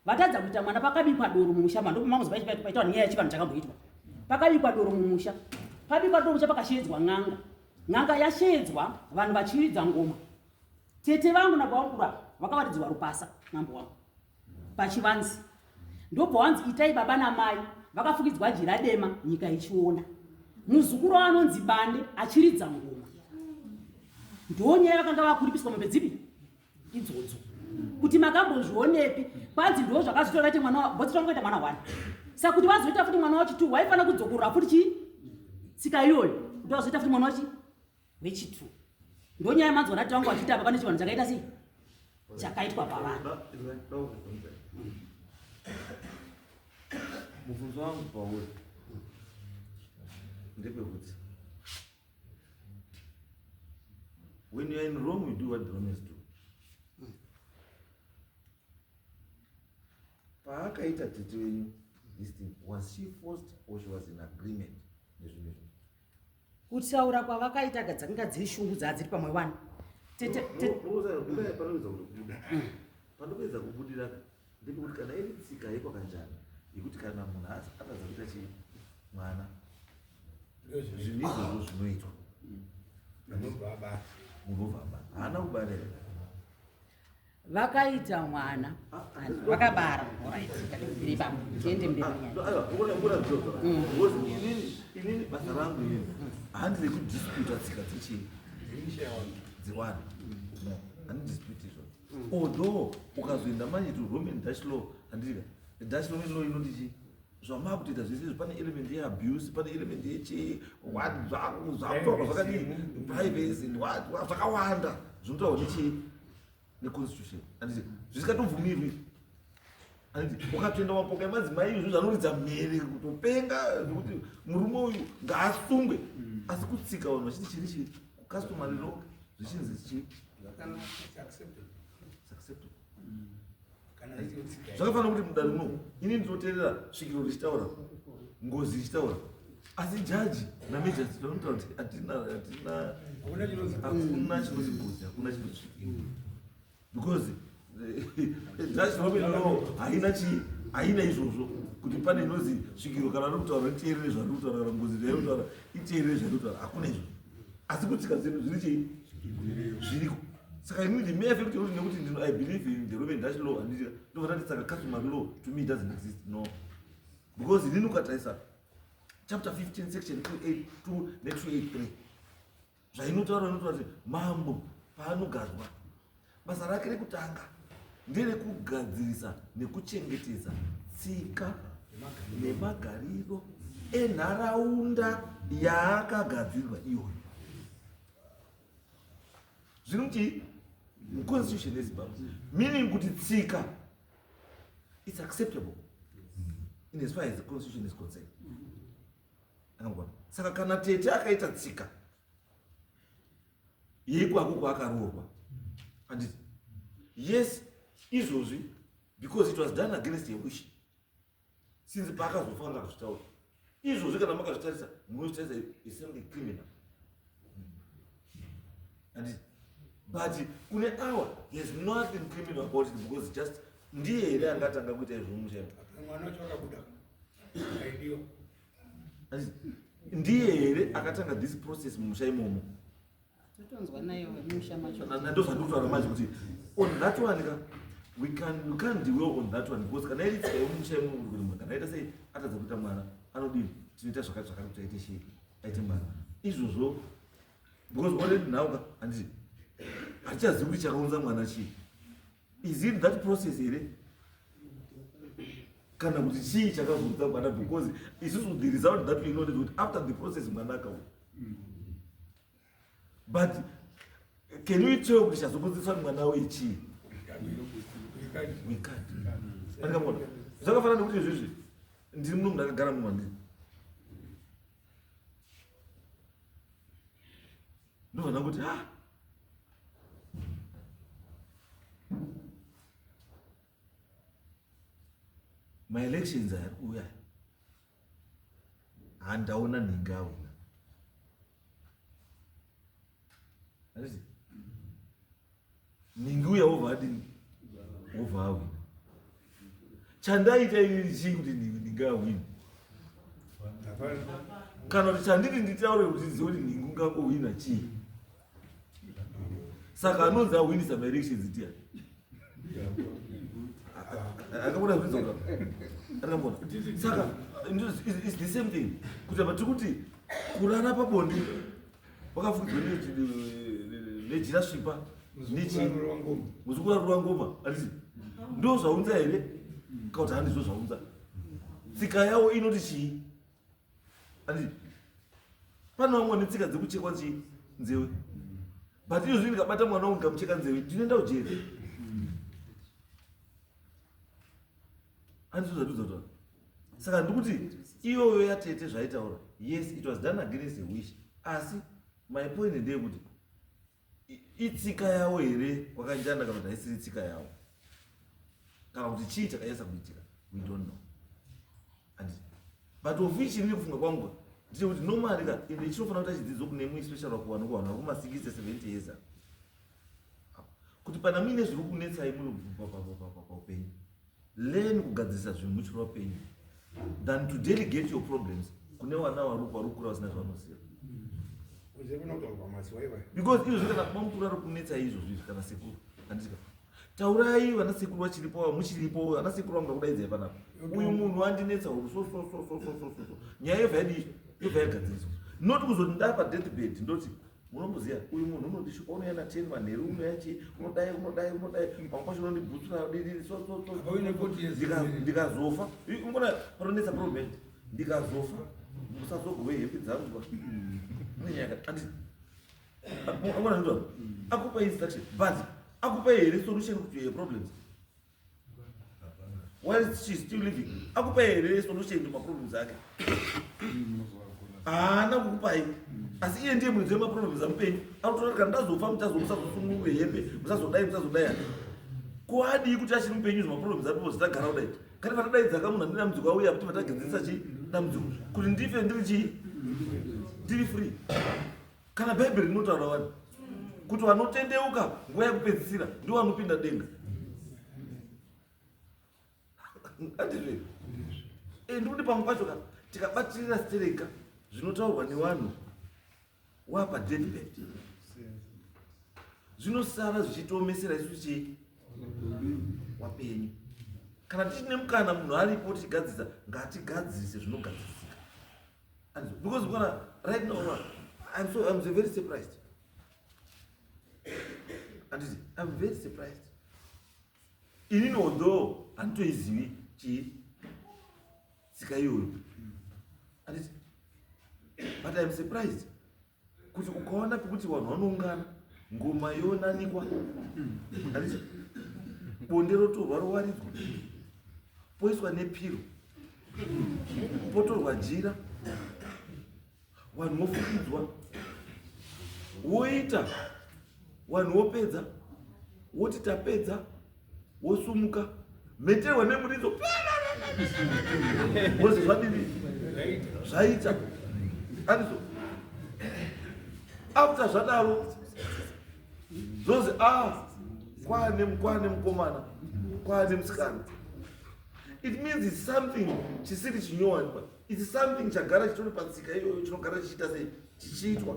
vatadza kuita mwana, pakabikwa doro mumusha. Mandomamuzi paitwa nyaya yechivanhu chakamboitwa, pakabikwa doro mumusha. Pabikwa doro musha, pakashedzwa n'anga. N'anga yashedzwa, vanhu vachiridza ngoma, tete vangu nababa vakawaridzwa rupasa, mambo wangu, pachivanzi. Ndobva wanzi itai baba namai, vakafukidzwa jira dema, nyika ichiona, muzukuru anonzi Bande achiridza ngoma. Ndonyaya vakanga vakuripiswa mombe dzipi idzodzo, kuti makambozvionepi? Kwanzi ndo zvakazotora vaite mwana botsirangoita mwana one, saka kuti vazoita futi mwana wachi2 waifanira kudzokorora futi chii, tsika iyoyo, kuti vazoita futi mwana wachi wechi2. Ndonyaya manzwa nati vangu vachiita apa pane chivanhu chakaita sei, chakaitwa pavanhu. Mubvunzo wangu pauri ndepekuti when you are in Rome, you do what the Romans do. Paakaita tete wenyu this thing, was she forced or she was in agreement nezvinhu izvi? Kutaura kwavakaita, dzakanga dziri shungu dzaa dziri pamwe wani tete. Panoedza kutobuda, panoedza kubudira ndepekuti kana iri tsika yekwakanjani yekuti kana munhu atadza kuita chi mwana, zvinhu izvozvo zvinoitwa, munhu obva abara. Haana kubara here? Vakaita mwana, vakabara. Alright, ngatibvire ipapo, tiende mberi nenyaya. Because inini basa rangu inini handi rekudisputa tsika dzechii dzewanhu, no, handidispute izvozvo. Although ukazoenda manje to Roman Dutch law, handika Dutch Roman law inoti chii, zvamakutoita zvese izvi pane element yeabuse, pane element yechii, what, zvakutaurwa zvakadii, privacy and what what, zvakawanda zvinotaurwa nechii, neconstitution, handiti, zvisingatobvumirwi, handiti. Ukatoenda mapoka emadzimai izvo zvanoridza mhere kutopenga zvekuti murume uyu ngaasungwe, asi kutsika vanhu vachiti chiri chii, kucustomary law zvichinzi chii? It's acceptable. Zvakafanira kuti mudare muno ini ndinoteerera svikiro richitaura, ngozi ichitaura, asi jaji namagistrate vanotaura kuti hatina, hakuna chinonzi ngozi, hakuna chinonzi svikiro, because Dutch Roman law haina chii, haina izvozvo kuti pane inonzi svikiro kana ari kutaura iteerere zvari kutaura, kana ngozi zvairi kutaura iteerere zvari kutaura. Hakuna izvozvo, asi kutsika dzedu zviri chii, zviriko. Saka inini the mere fact yekuti nekuti ndino I believe in the Roman Dutch law, handiti, ndobva ndati saka customary law to me doesn't exist, no, because inini ukatarisa chapter 15 section 282 ne283 zvainotaura, inotaura kuti mambo paanogadzwa, basa rake rekutanga nderekugadzirisa nekuchengetedza tsika nemagariro enharaunda yaakagadzirwa iyoyo. Zviri muchii, muconstitution yeZimbabwe, meaning kuti tsika it's acceptable in as far as the constitution is concerned. Akangona saka kana tete akaita tsika yeikwako kwaakaroorwa, handiti, yes, izvozvi because it was done against her wish, since paakazofanira kuzvitaura izvozvi, kana makazvitarisa munozvitarisa is something criminal, handiti? But kune awa there's nothing criminal about it, because just ndiye here angatanga kuita izvo mumusha? Mwana wacho akabuda aidiwa. Ndiye here akatanga this process mumusha imomo? Totonzwa nayo vemusha macho. Ndozvandikutaura manje kuti on that one ka we can't dwell on that one, because kana iri tsika yemumusha imomo kuti munhu kana aita sei, atadza kuita mwana, anodini, tinoita zvakati zvakati kuti aite chii, aite mwana, izvozvo, because already now ka, handiti, hatichazivi kuti chakaunza mwana chii. Is it that process here kana kuti chii chakazounza mwana? Because isusu the result that we know ndezvekuti after the process mwana akauya, but can we tell kuti chazokonzeresa kuti mwana auye chii? We can't. Andikamuona zvakafanana nekuti izvizvi ndiri muno, ndakagara muno, handii. Ndobva ndangoti ah maelections aya ari kuuya handaona nhingi awina handiti nhingi uya wobva adini wobva awina chandaita ini chii kuti nhingi awini kana kuti chandiri nditaure kuti ndizive kuti nhingi ungangohwina chii saka anonzi ahwinisa maelections ndiani akabona zvinzoka akabona saka it's the same thing kuti apa tiri kuti kurara pabonde wakafukidzwa nejira svipa nechi muzukuru arura ngoma anditi ndo zvaunza here kana kuti handizvo zvaunza tsika yawo inoti chii anditi pane vamwe vane tsika dzekuchekwa chii nzewe but izvozvi ndikabata mwana wangu ndikamucheka nzewe ndinoenda kujeri handizvo zvatiudza kutaura saka ndikuti iyoyo yatete zvaitaura yes it was done against a wish asi my point ndeyekuti itsika yavo here kwakanjanda kana kuti haisiri tsika yavo kana kuti chii chakanyatsa kuitika we don't know and but of which ini kufunga kwangu ndechekuti normally ka ende chinofanira kuita chidzidzo kune mwe especially kuvanhu kuvanhu vari kuma 60 70 years kuti pana muine zviri kunetsai muri paupenyu learn kugadzirisa zvinhu muchiri vapenyu than to delegate your problems kune vana vari kukura vasina zvavanoziva because izvozvi kana bamukuru ari kunetsai izvozvi izvi kana sekuru andika taurai vana sekuru vachiripo muchiripo vana sekuru vangu ndakudaidzai panapa uyu munhu andinetsa uyu so so so so so so so nyaya yobva yadii yobva yagadziriswa not kuzoti ndapa deathbed ndoti munomboziva uyu munhu unondishupa unouya na 10 manheru unouya chii unodai unodai unodai pamwe pacho unondibhutsura didii so so so ndikazofa umbona panonetsa problem ndikazofa musazogove hembe dzangu nenyaya andi angona zvinotaura akupa instruction but akupa here solution to your problems Why is she still living? Akupa here solution to maproblems ake? Haana kukupai. Asi iye ndiye muridzi wemaproblems amupenyu. Anotoona kana ndazofa muchazomusazosunungure hembe, musazodai musazodai. Ko adii kuti achiri mupenyu zvimaproblems apo zitagara kudai? Kana patadaidza ka munhu ane dambudziko auya kuti patagadzirisa chii dambudziko kuti ndife ndiri chii? Ndiri free. Kana Bhaibheri rinotaura wani kuti vanotendeuka nguva yekupedzisira ndivo vanopinda denga. Andizve. Eh, ndikuti pamwe pacho ka tikabatirira stereka zvinotaurwa nevanhu wapa deathbed zvinosara zvichitiomesera isu chii wapenyu kana tichine mukana munhu aripo tichigadzirisa ngatigadzirise zvinogadzirisika because kana right now I'm so I'm very surprised anditi I'm very surprised inini although handitoizivi chii tsika iyoyo anditi but I'm surprised kuti ukaona pekuti vanhu vanoungana ngoma yonanikwa handiti bonde rotorwa rowaridzwa poiswa nepiro potorwa jira vanhu vofukidzwa woita vanhu wopedza woti tapedza wosumuka mheterwa nemuridzo wozi zvadini zvaita andizo after zvadaro zvozi a ah, kwane kwane mukomana kwane musikana it means its something chisiri chinyowanikwa its something chagara chitori patsika iyoyo chinogara chichiita sei chichiitwa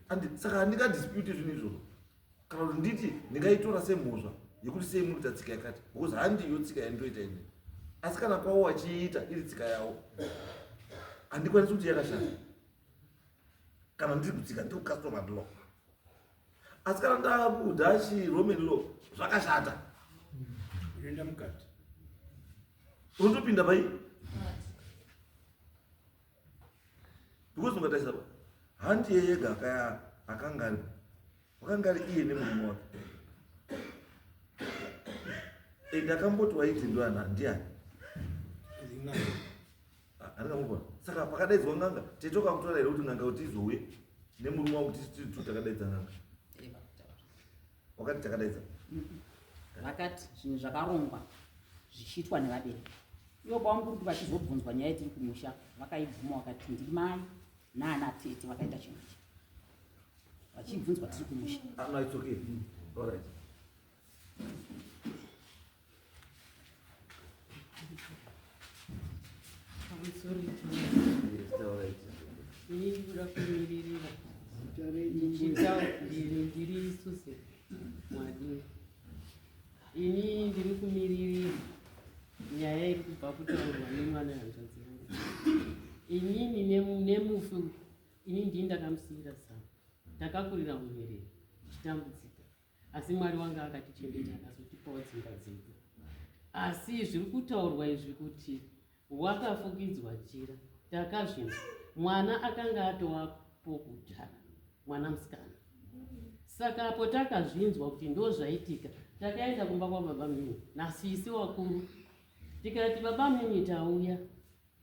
and saka handingadispute zvinhu izvozvo kana kuti nditi ndingaitora semhosva yekuti sei muri kuita tsika yakati because handiyo tsika yandinoita ini asi kana kwavo wachiita iri tsika yavo handikwanisi kuti yakashata kana ndiri kutsika ndiri kucustomary law asi kana ndakudachi roman law zvakashata unoenda mukati unotopinda pai because ungatarisa pa handiye yega akaya akanga ari wakanga ari iye nemurume wake and akamboti waiti ndoana ndiani andingamubona saka pakadaidzwa n'anga tete wakamutora here kuti n'anga kuti izouye Nemurume wangu tisi tiri tu takadaidza n'anga. Wakati takadaidza. Vakati zvinhu zvakarongwa zvichiitwa nevabereki. Ivo baba kuti vachizobvunzwa nyaya yetiri kumusha vakaibvuma vakati ndimai naana tete vakaita chinhu ichi. Vachibvunzwa tiri kumusha. Ah, no, it's okay. All right. Ini ndikuda kumiririra ndichitaura ndiri Susan Mwadini. Ini ndiri kumiririra nyaya iri kubva kutaurwa nemwana hanzvadzi yangu. Inini nemufi uyu, ini ndini ndakamusiyira zano. Takakurira munherera tichitambudzika. Asi Mwari wanga akatichengeta akazotipawo dzimba dzedu. Asi zviri kutaurwa izvi kuti wakafukidzwa jira, takazvinzwa. Mwana akanga atovapo kudhara, mwana musikana. Saka apo takazvinzwa kuti ndozvaitika, takaenda kumba kwababa munini nasisi wakuru, tikati baba munini tauya,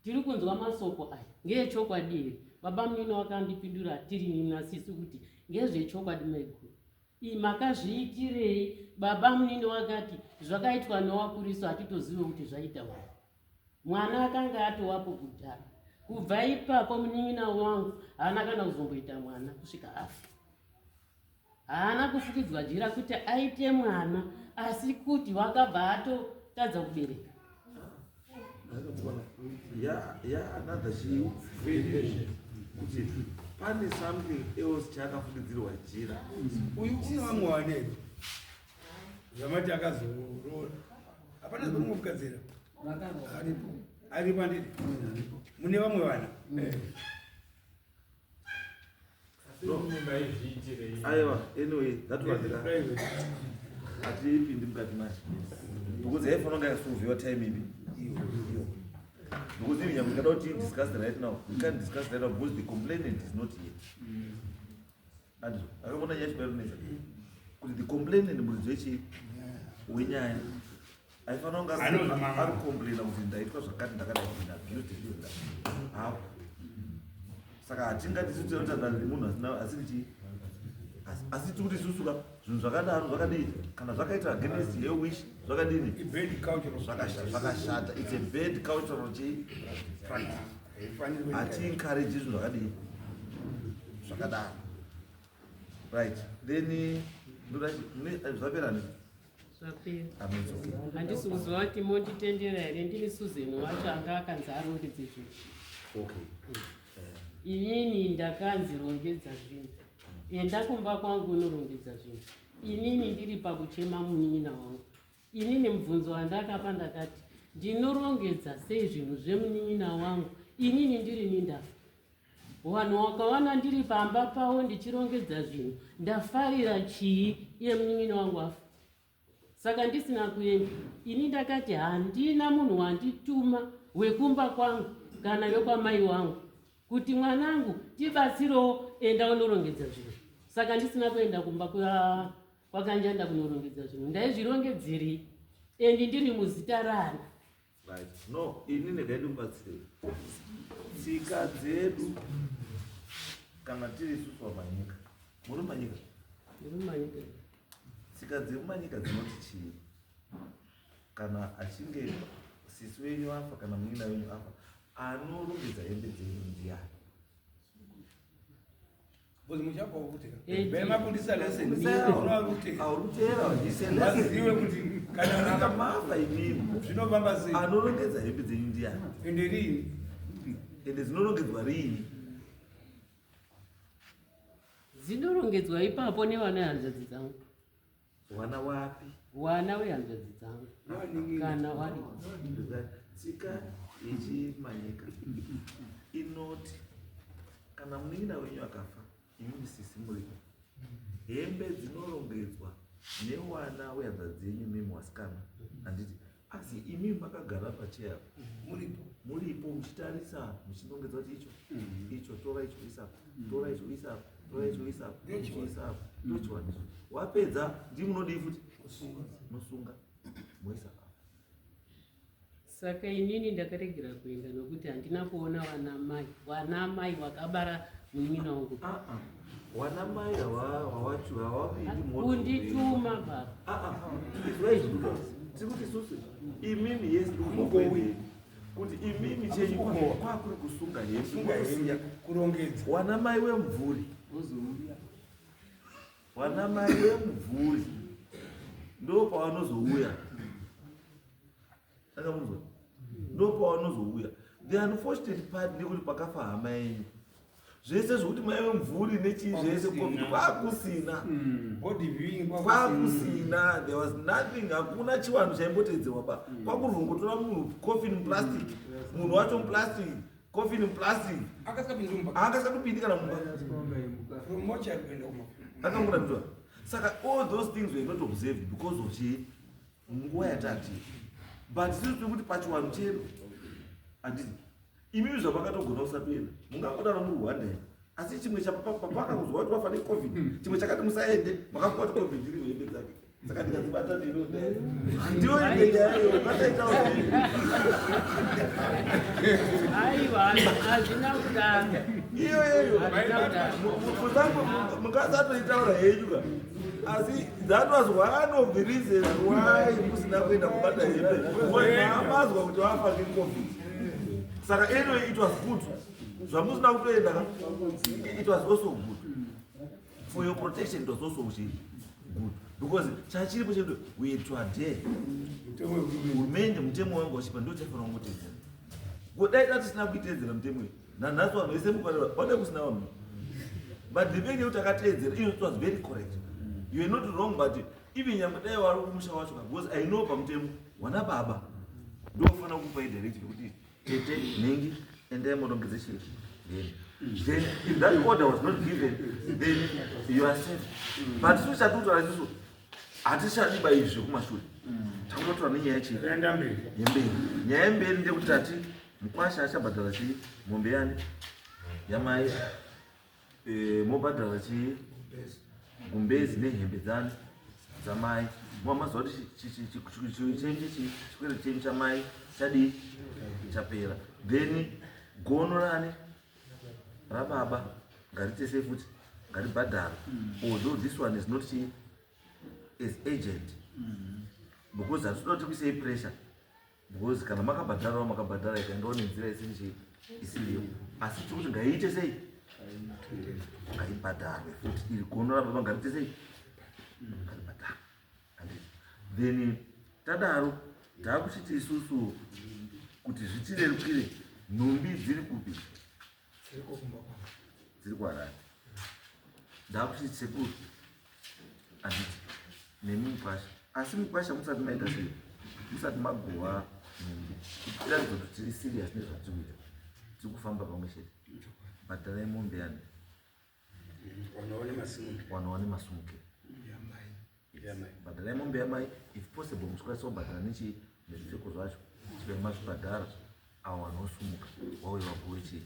tiri kunzwa masoko aya ngeechokwadi here? Baba munini wakandipindura tiri nasisi kuti ngezvechokwadi maiguru. Makazviitirei? Baba munini wakati zvakaitwa newakuriso hatitozive kuti zvaita wani. Mwana akanga atowapo kudhara. Kubva ipapo munin'ina wangu haana kana kuzomboita mwana kusvika afa. Haana kufukidzwa jira kuti aite mwana, asi kuti wakabva atotadza kubereka. Ya, ya another chii kuti pane something else chaakafukidzirwa jira. Uyu une vamwe wane zvamati akazoroora. Hapana zvamunofukadzira. Aripo. Aripo anditi. Mune vamwe vana. Aiwa, anyway, that was it. Hatipindi mukati manje. Because yaifanira kunge yakasolviwa time ipi. Iyo. Because even nyangwe tikada kuti discuss right now, we can't discuss right now because the complainant is not here. Andizvo, akaona nyaya chibaronesa. Kuti the complainant muridzi wechi wenyaya aifanira kunge ari kucomplaina kuti ndaitwa zvakati ndakadai abused this that. Hapo. Saka hatingati isu tinotaura nemunhu asina asiri chii asi tiri kuti isusu ka zvinhu zvakadaro zvakadii kana zvakaita against her wish zvakadini zvakashata. It's a bad cultural chii practice. Hati encourage zvinhu zvakadii zvakadaro. Right, then ndoda zvapera ne Zvapera. Handisi kuziva kuti monditendera here, ndini Susan wacho anga akanzi arongedze zvinhu. Okay. Inini ndakanzi rongedza zvinhu, enda kumba kwangu unorongedza zvinhu. Inini ndiri pakuchema munin'ina wangu. Inini mubvunzo wandakapa ndakati ndinorongedza sei zvinhu zvemunin'ina wangu inini ndiri nindafa. Vanhu wakawana ndiri pamba pavo ndichirongedza zvinhu, ndafarira chii iye munin'ina wangu afa? Saka ndisina kuenda ini ndakati handina munhu wandituma wekumba kwangu kana wekwamai wangu kuti mwanangu tibatsirewo, enda unorongedza zvinhu. Saka ndisina kuenda kumba kwaKanjanda kunorongedza zvinhu, ndaizvirongedzerei endi ndiri muzita rani? Right. No, ini ndega ndikubatsirei. Tsika dzedu kana tiri isusu vamanyika. Muri manyika? Muri manyika. Tsika dzemumanyika dzinoti chii? Kana achinge sisi wenyu afa kana munin'ina wenyu afa, anorongedza hembe dzenyu ndiani? Because muchapa kuti mafundisa lesson unoarutera kuti kana mafa imimi zvinofamba sei? Anorongedza hembe dzenyu ndiani? Ende riini? Ende dzinorongedzwa riini? Dzinorongedzwa ipapo nevana hanzvadzi dzangu. Wana wapi? Wana wehanzvadzi dzangu. Kana wari. Tsika yechimanyika inoti kana munin'ina wenyu akafa, imimi sisi muripo, hembe dzinorongedzwa newana wehanzvadzi dzenyu mimi wasikana, handiti? Asi imimi makagara pacheya muripo, muripo muchitarisa, muchinongedza kuti icho icho, tora icho isa, tora icho isa, tora icho isa, icho isa, ndochiwaniso. Wapedza ndimi munodii futi? Munosunga moisa apa. Saka inini ndakaregera kuenda nokuti handina kuona vana mai, vana mai vakabara Munin'ina wangu. Ah, ah. Wana mai hawawachu hawapindi kundituma baba. Ah, ah. Izwai zvikuta. Tiri kuti isusu imimi yes ndikugowi kuti imimi chenyu kwakuri kusunga hembe kurongedza. Wana mai wemvuri. Wana mai wemvuri. Ndo pavanozouya. Saka munzwa. Ndo pavanozouya. The unfortunate part ndekuti pakafa hama yenyu. Zvese zvekuti mai vemvuri nechii zvese covid kwakusina. Body viewing Kwakusina. There was nothing. Hakuna chivanhu chaimbotedzerwa ba. Kwakuri kungotora munhu coffin muplastic. Munhu wacho muplastic. Coffin muplastic. Akasapinda mumba. Akasatopindi kana mumba. From mortuary kuenda kuma. Akangorambidzwa. Saka all those things were not observed because of chii? Nguva yatati. But tiri tiri kuti pachiwanhu chedu handiti imimi zvamakatogona kusapinda mungangodaro muri Rwanda here asi chimwe chapapakakuzwa kuti wafa necovid chimwe chakati musaende makafunga kuti covid iri hembe dzake saka ndikadzibata ndinoda ndiyo imwe nyaya iyo makaitawo Aiwa, hazvina kudaro. Iyoyo Hazvina kudaro. mukasatoitaura henyu ka asi that was one of the reasons why musina kuenda kubata hembe mamazwa kuti wafa necovid saka anyway it was good zvamusina kutoenda ka it was also good for your protection it was also good because chachiripo chedu we had to adhere hurumende mutemo wangu wachipa ndo chaifanira kungotedzera kudai tatisina kuitedzera mutemo iyi nanhasi vanhu vese mukanaa vade kusina vanhu but the fact yekuti akateedzera it was very correct you are not wrong but even nyangwe dai wari kumusha wacho ka because I know pamutemo wana baba ndofanira kupa directive kuti tete nhingi endai murongedze chii then if that order was not given then you are safe but isu chatinotaura isusu hatichadiba izvi zvekumashure takunotaura nenyaya chii yemberi nyaya yemberi ndeyekuti tati mukwasha achabhadhara chii mombe yani yamai mobhadhara chii gumbezi nehembe dzani dzamai mamazuva kuti chikwere chenyu chamai chadii chapera then gono rani rababa ngaritese futi ngaribhadhara although this one is not chii as agent because hatinoda kuti kuisei pressure because kana makabhadharawo makabhadhara ikaendawo nenzira isiri chii isiriyo asi tiri kuti ngaiite sei ngaibhadharwe futi iri gono rababa ngariite sei ngaribhadharwe handiti then tadaro taakuchiti isusu kuti zvitirerukire nhumbi dziri kupi dziri kuharare ndakuchiti sekuru handiti nemi mukwasha asi mukwasha musati maita sei musati magova nhumbi kuti tiratidze kuti tiri serious nezvatiri kuita tiri kufamba pamwe chete bhadharai mombe yani vanhu vane masumuke bhadharai mombe yamai if possible muchikwanisa kubhadhara nechi nezvipfeko zvacho chive mazvibhadhara avo vanhu vosumuka vauye vapuwe chii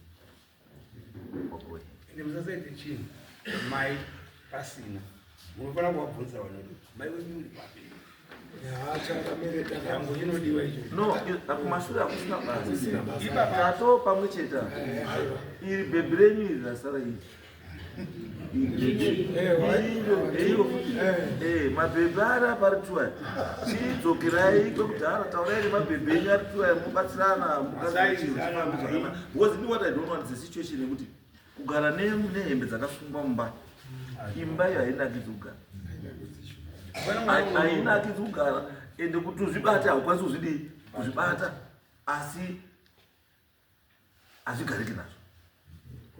vapuwe ende musasaite chinhu mai pasina munofanira kuvabvunza vanhu kuti mai wenyu uri papi yangu inodiwa icho no kumashure hakusina basa tato pamwe chete iri bhebhi renyu iri rasara iri mabhebhi ari apari tuwa chidzokerai kwekudhara taurai nemabhebhi enyu ari tuwa mubatsirana mukazvifambe because ini what I don't want is a situation yekuti kugara nehembe dzakasungwa mumba imba iyo hainakidzi kugara hainakidzi kugara ende kuti uzvibate haukwanisi kuzvidii kuzvibata asi hazvigariki nazvo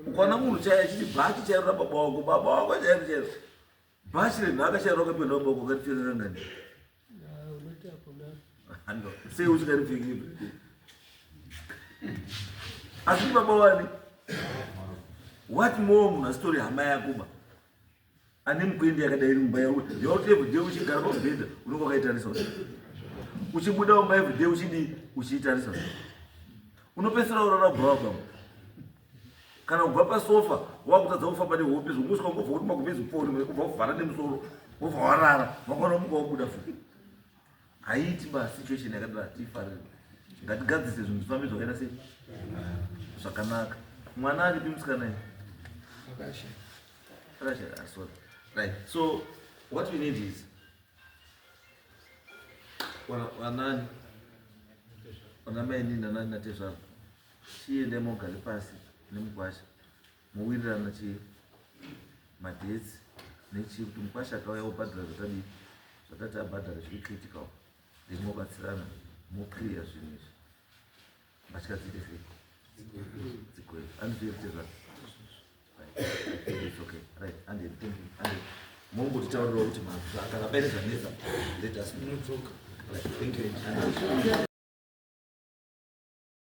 ukaona munhu chaiye achiti bhachi chairo rababa wako baba wako chairo chairo bhachi renhaka chairo rakapiwa nababa wako karipfeka kangani sei usingaripfeki asi ndi baba wani what more munhu asitori hama yako ba ane mukwende yakadai iri mumba yako yakuti everyday uchigara pamubhedha unenge wakaitarisa uchibuda mumba everyday uchidii uchiitarisa unopedzisira urara bhawa baba kana kubva pasofa wakutadza kufamba nehope zvongosvika ungobva kuti magumbezi pfori ubva kuvhara nemusoro wobva warara mangwana womuka wabuda futi haiti ba situation yakadaro hatiifariri ngatigadzise zvinhu zvifambe zvakaita sei zvakanaka mwana aripi musikana iyi Akashaya. Akashaya, ah, sorry. Right. So what we need is wanani vana mainini nanani natezvara chiende mogare pasi nemukwasha mowirirana chii madates nechii kuti mukwasha akauya obhadhara zvatadii zvatati abhadhara zviri critical then mobatsirana moclear zvinhu izvi mbatya dziite sei dzigwere andizviitezvara. It's okay. Right. Andy, thank you. Andy. Mongotitaurirawo kuti kana paine zvanetsa, let us know. Right. Thank you. Andy.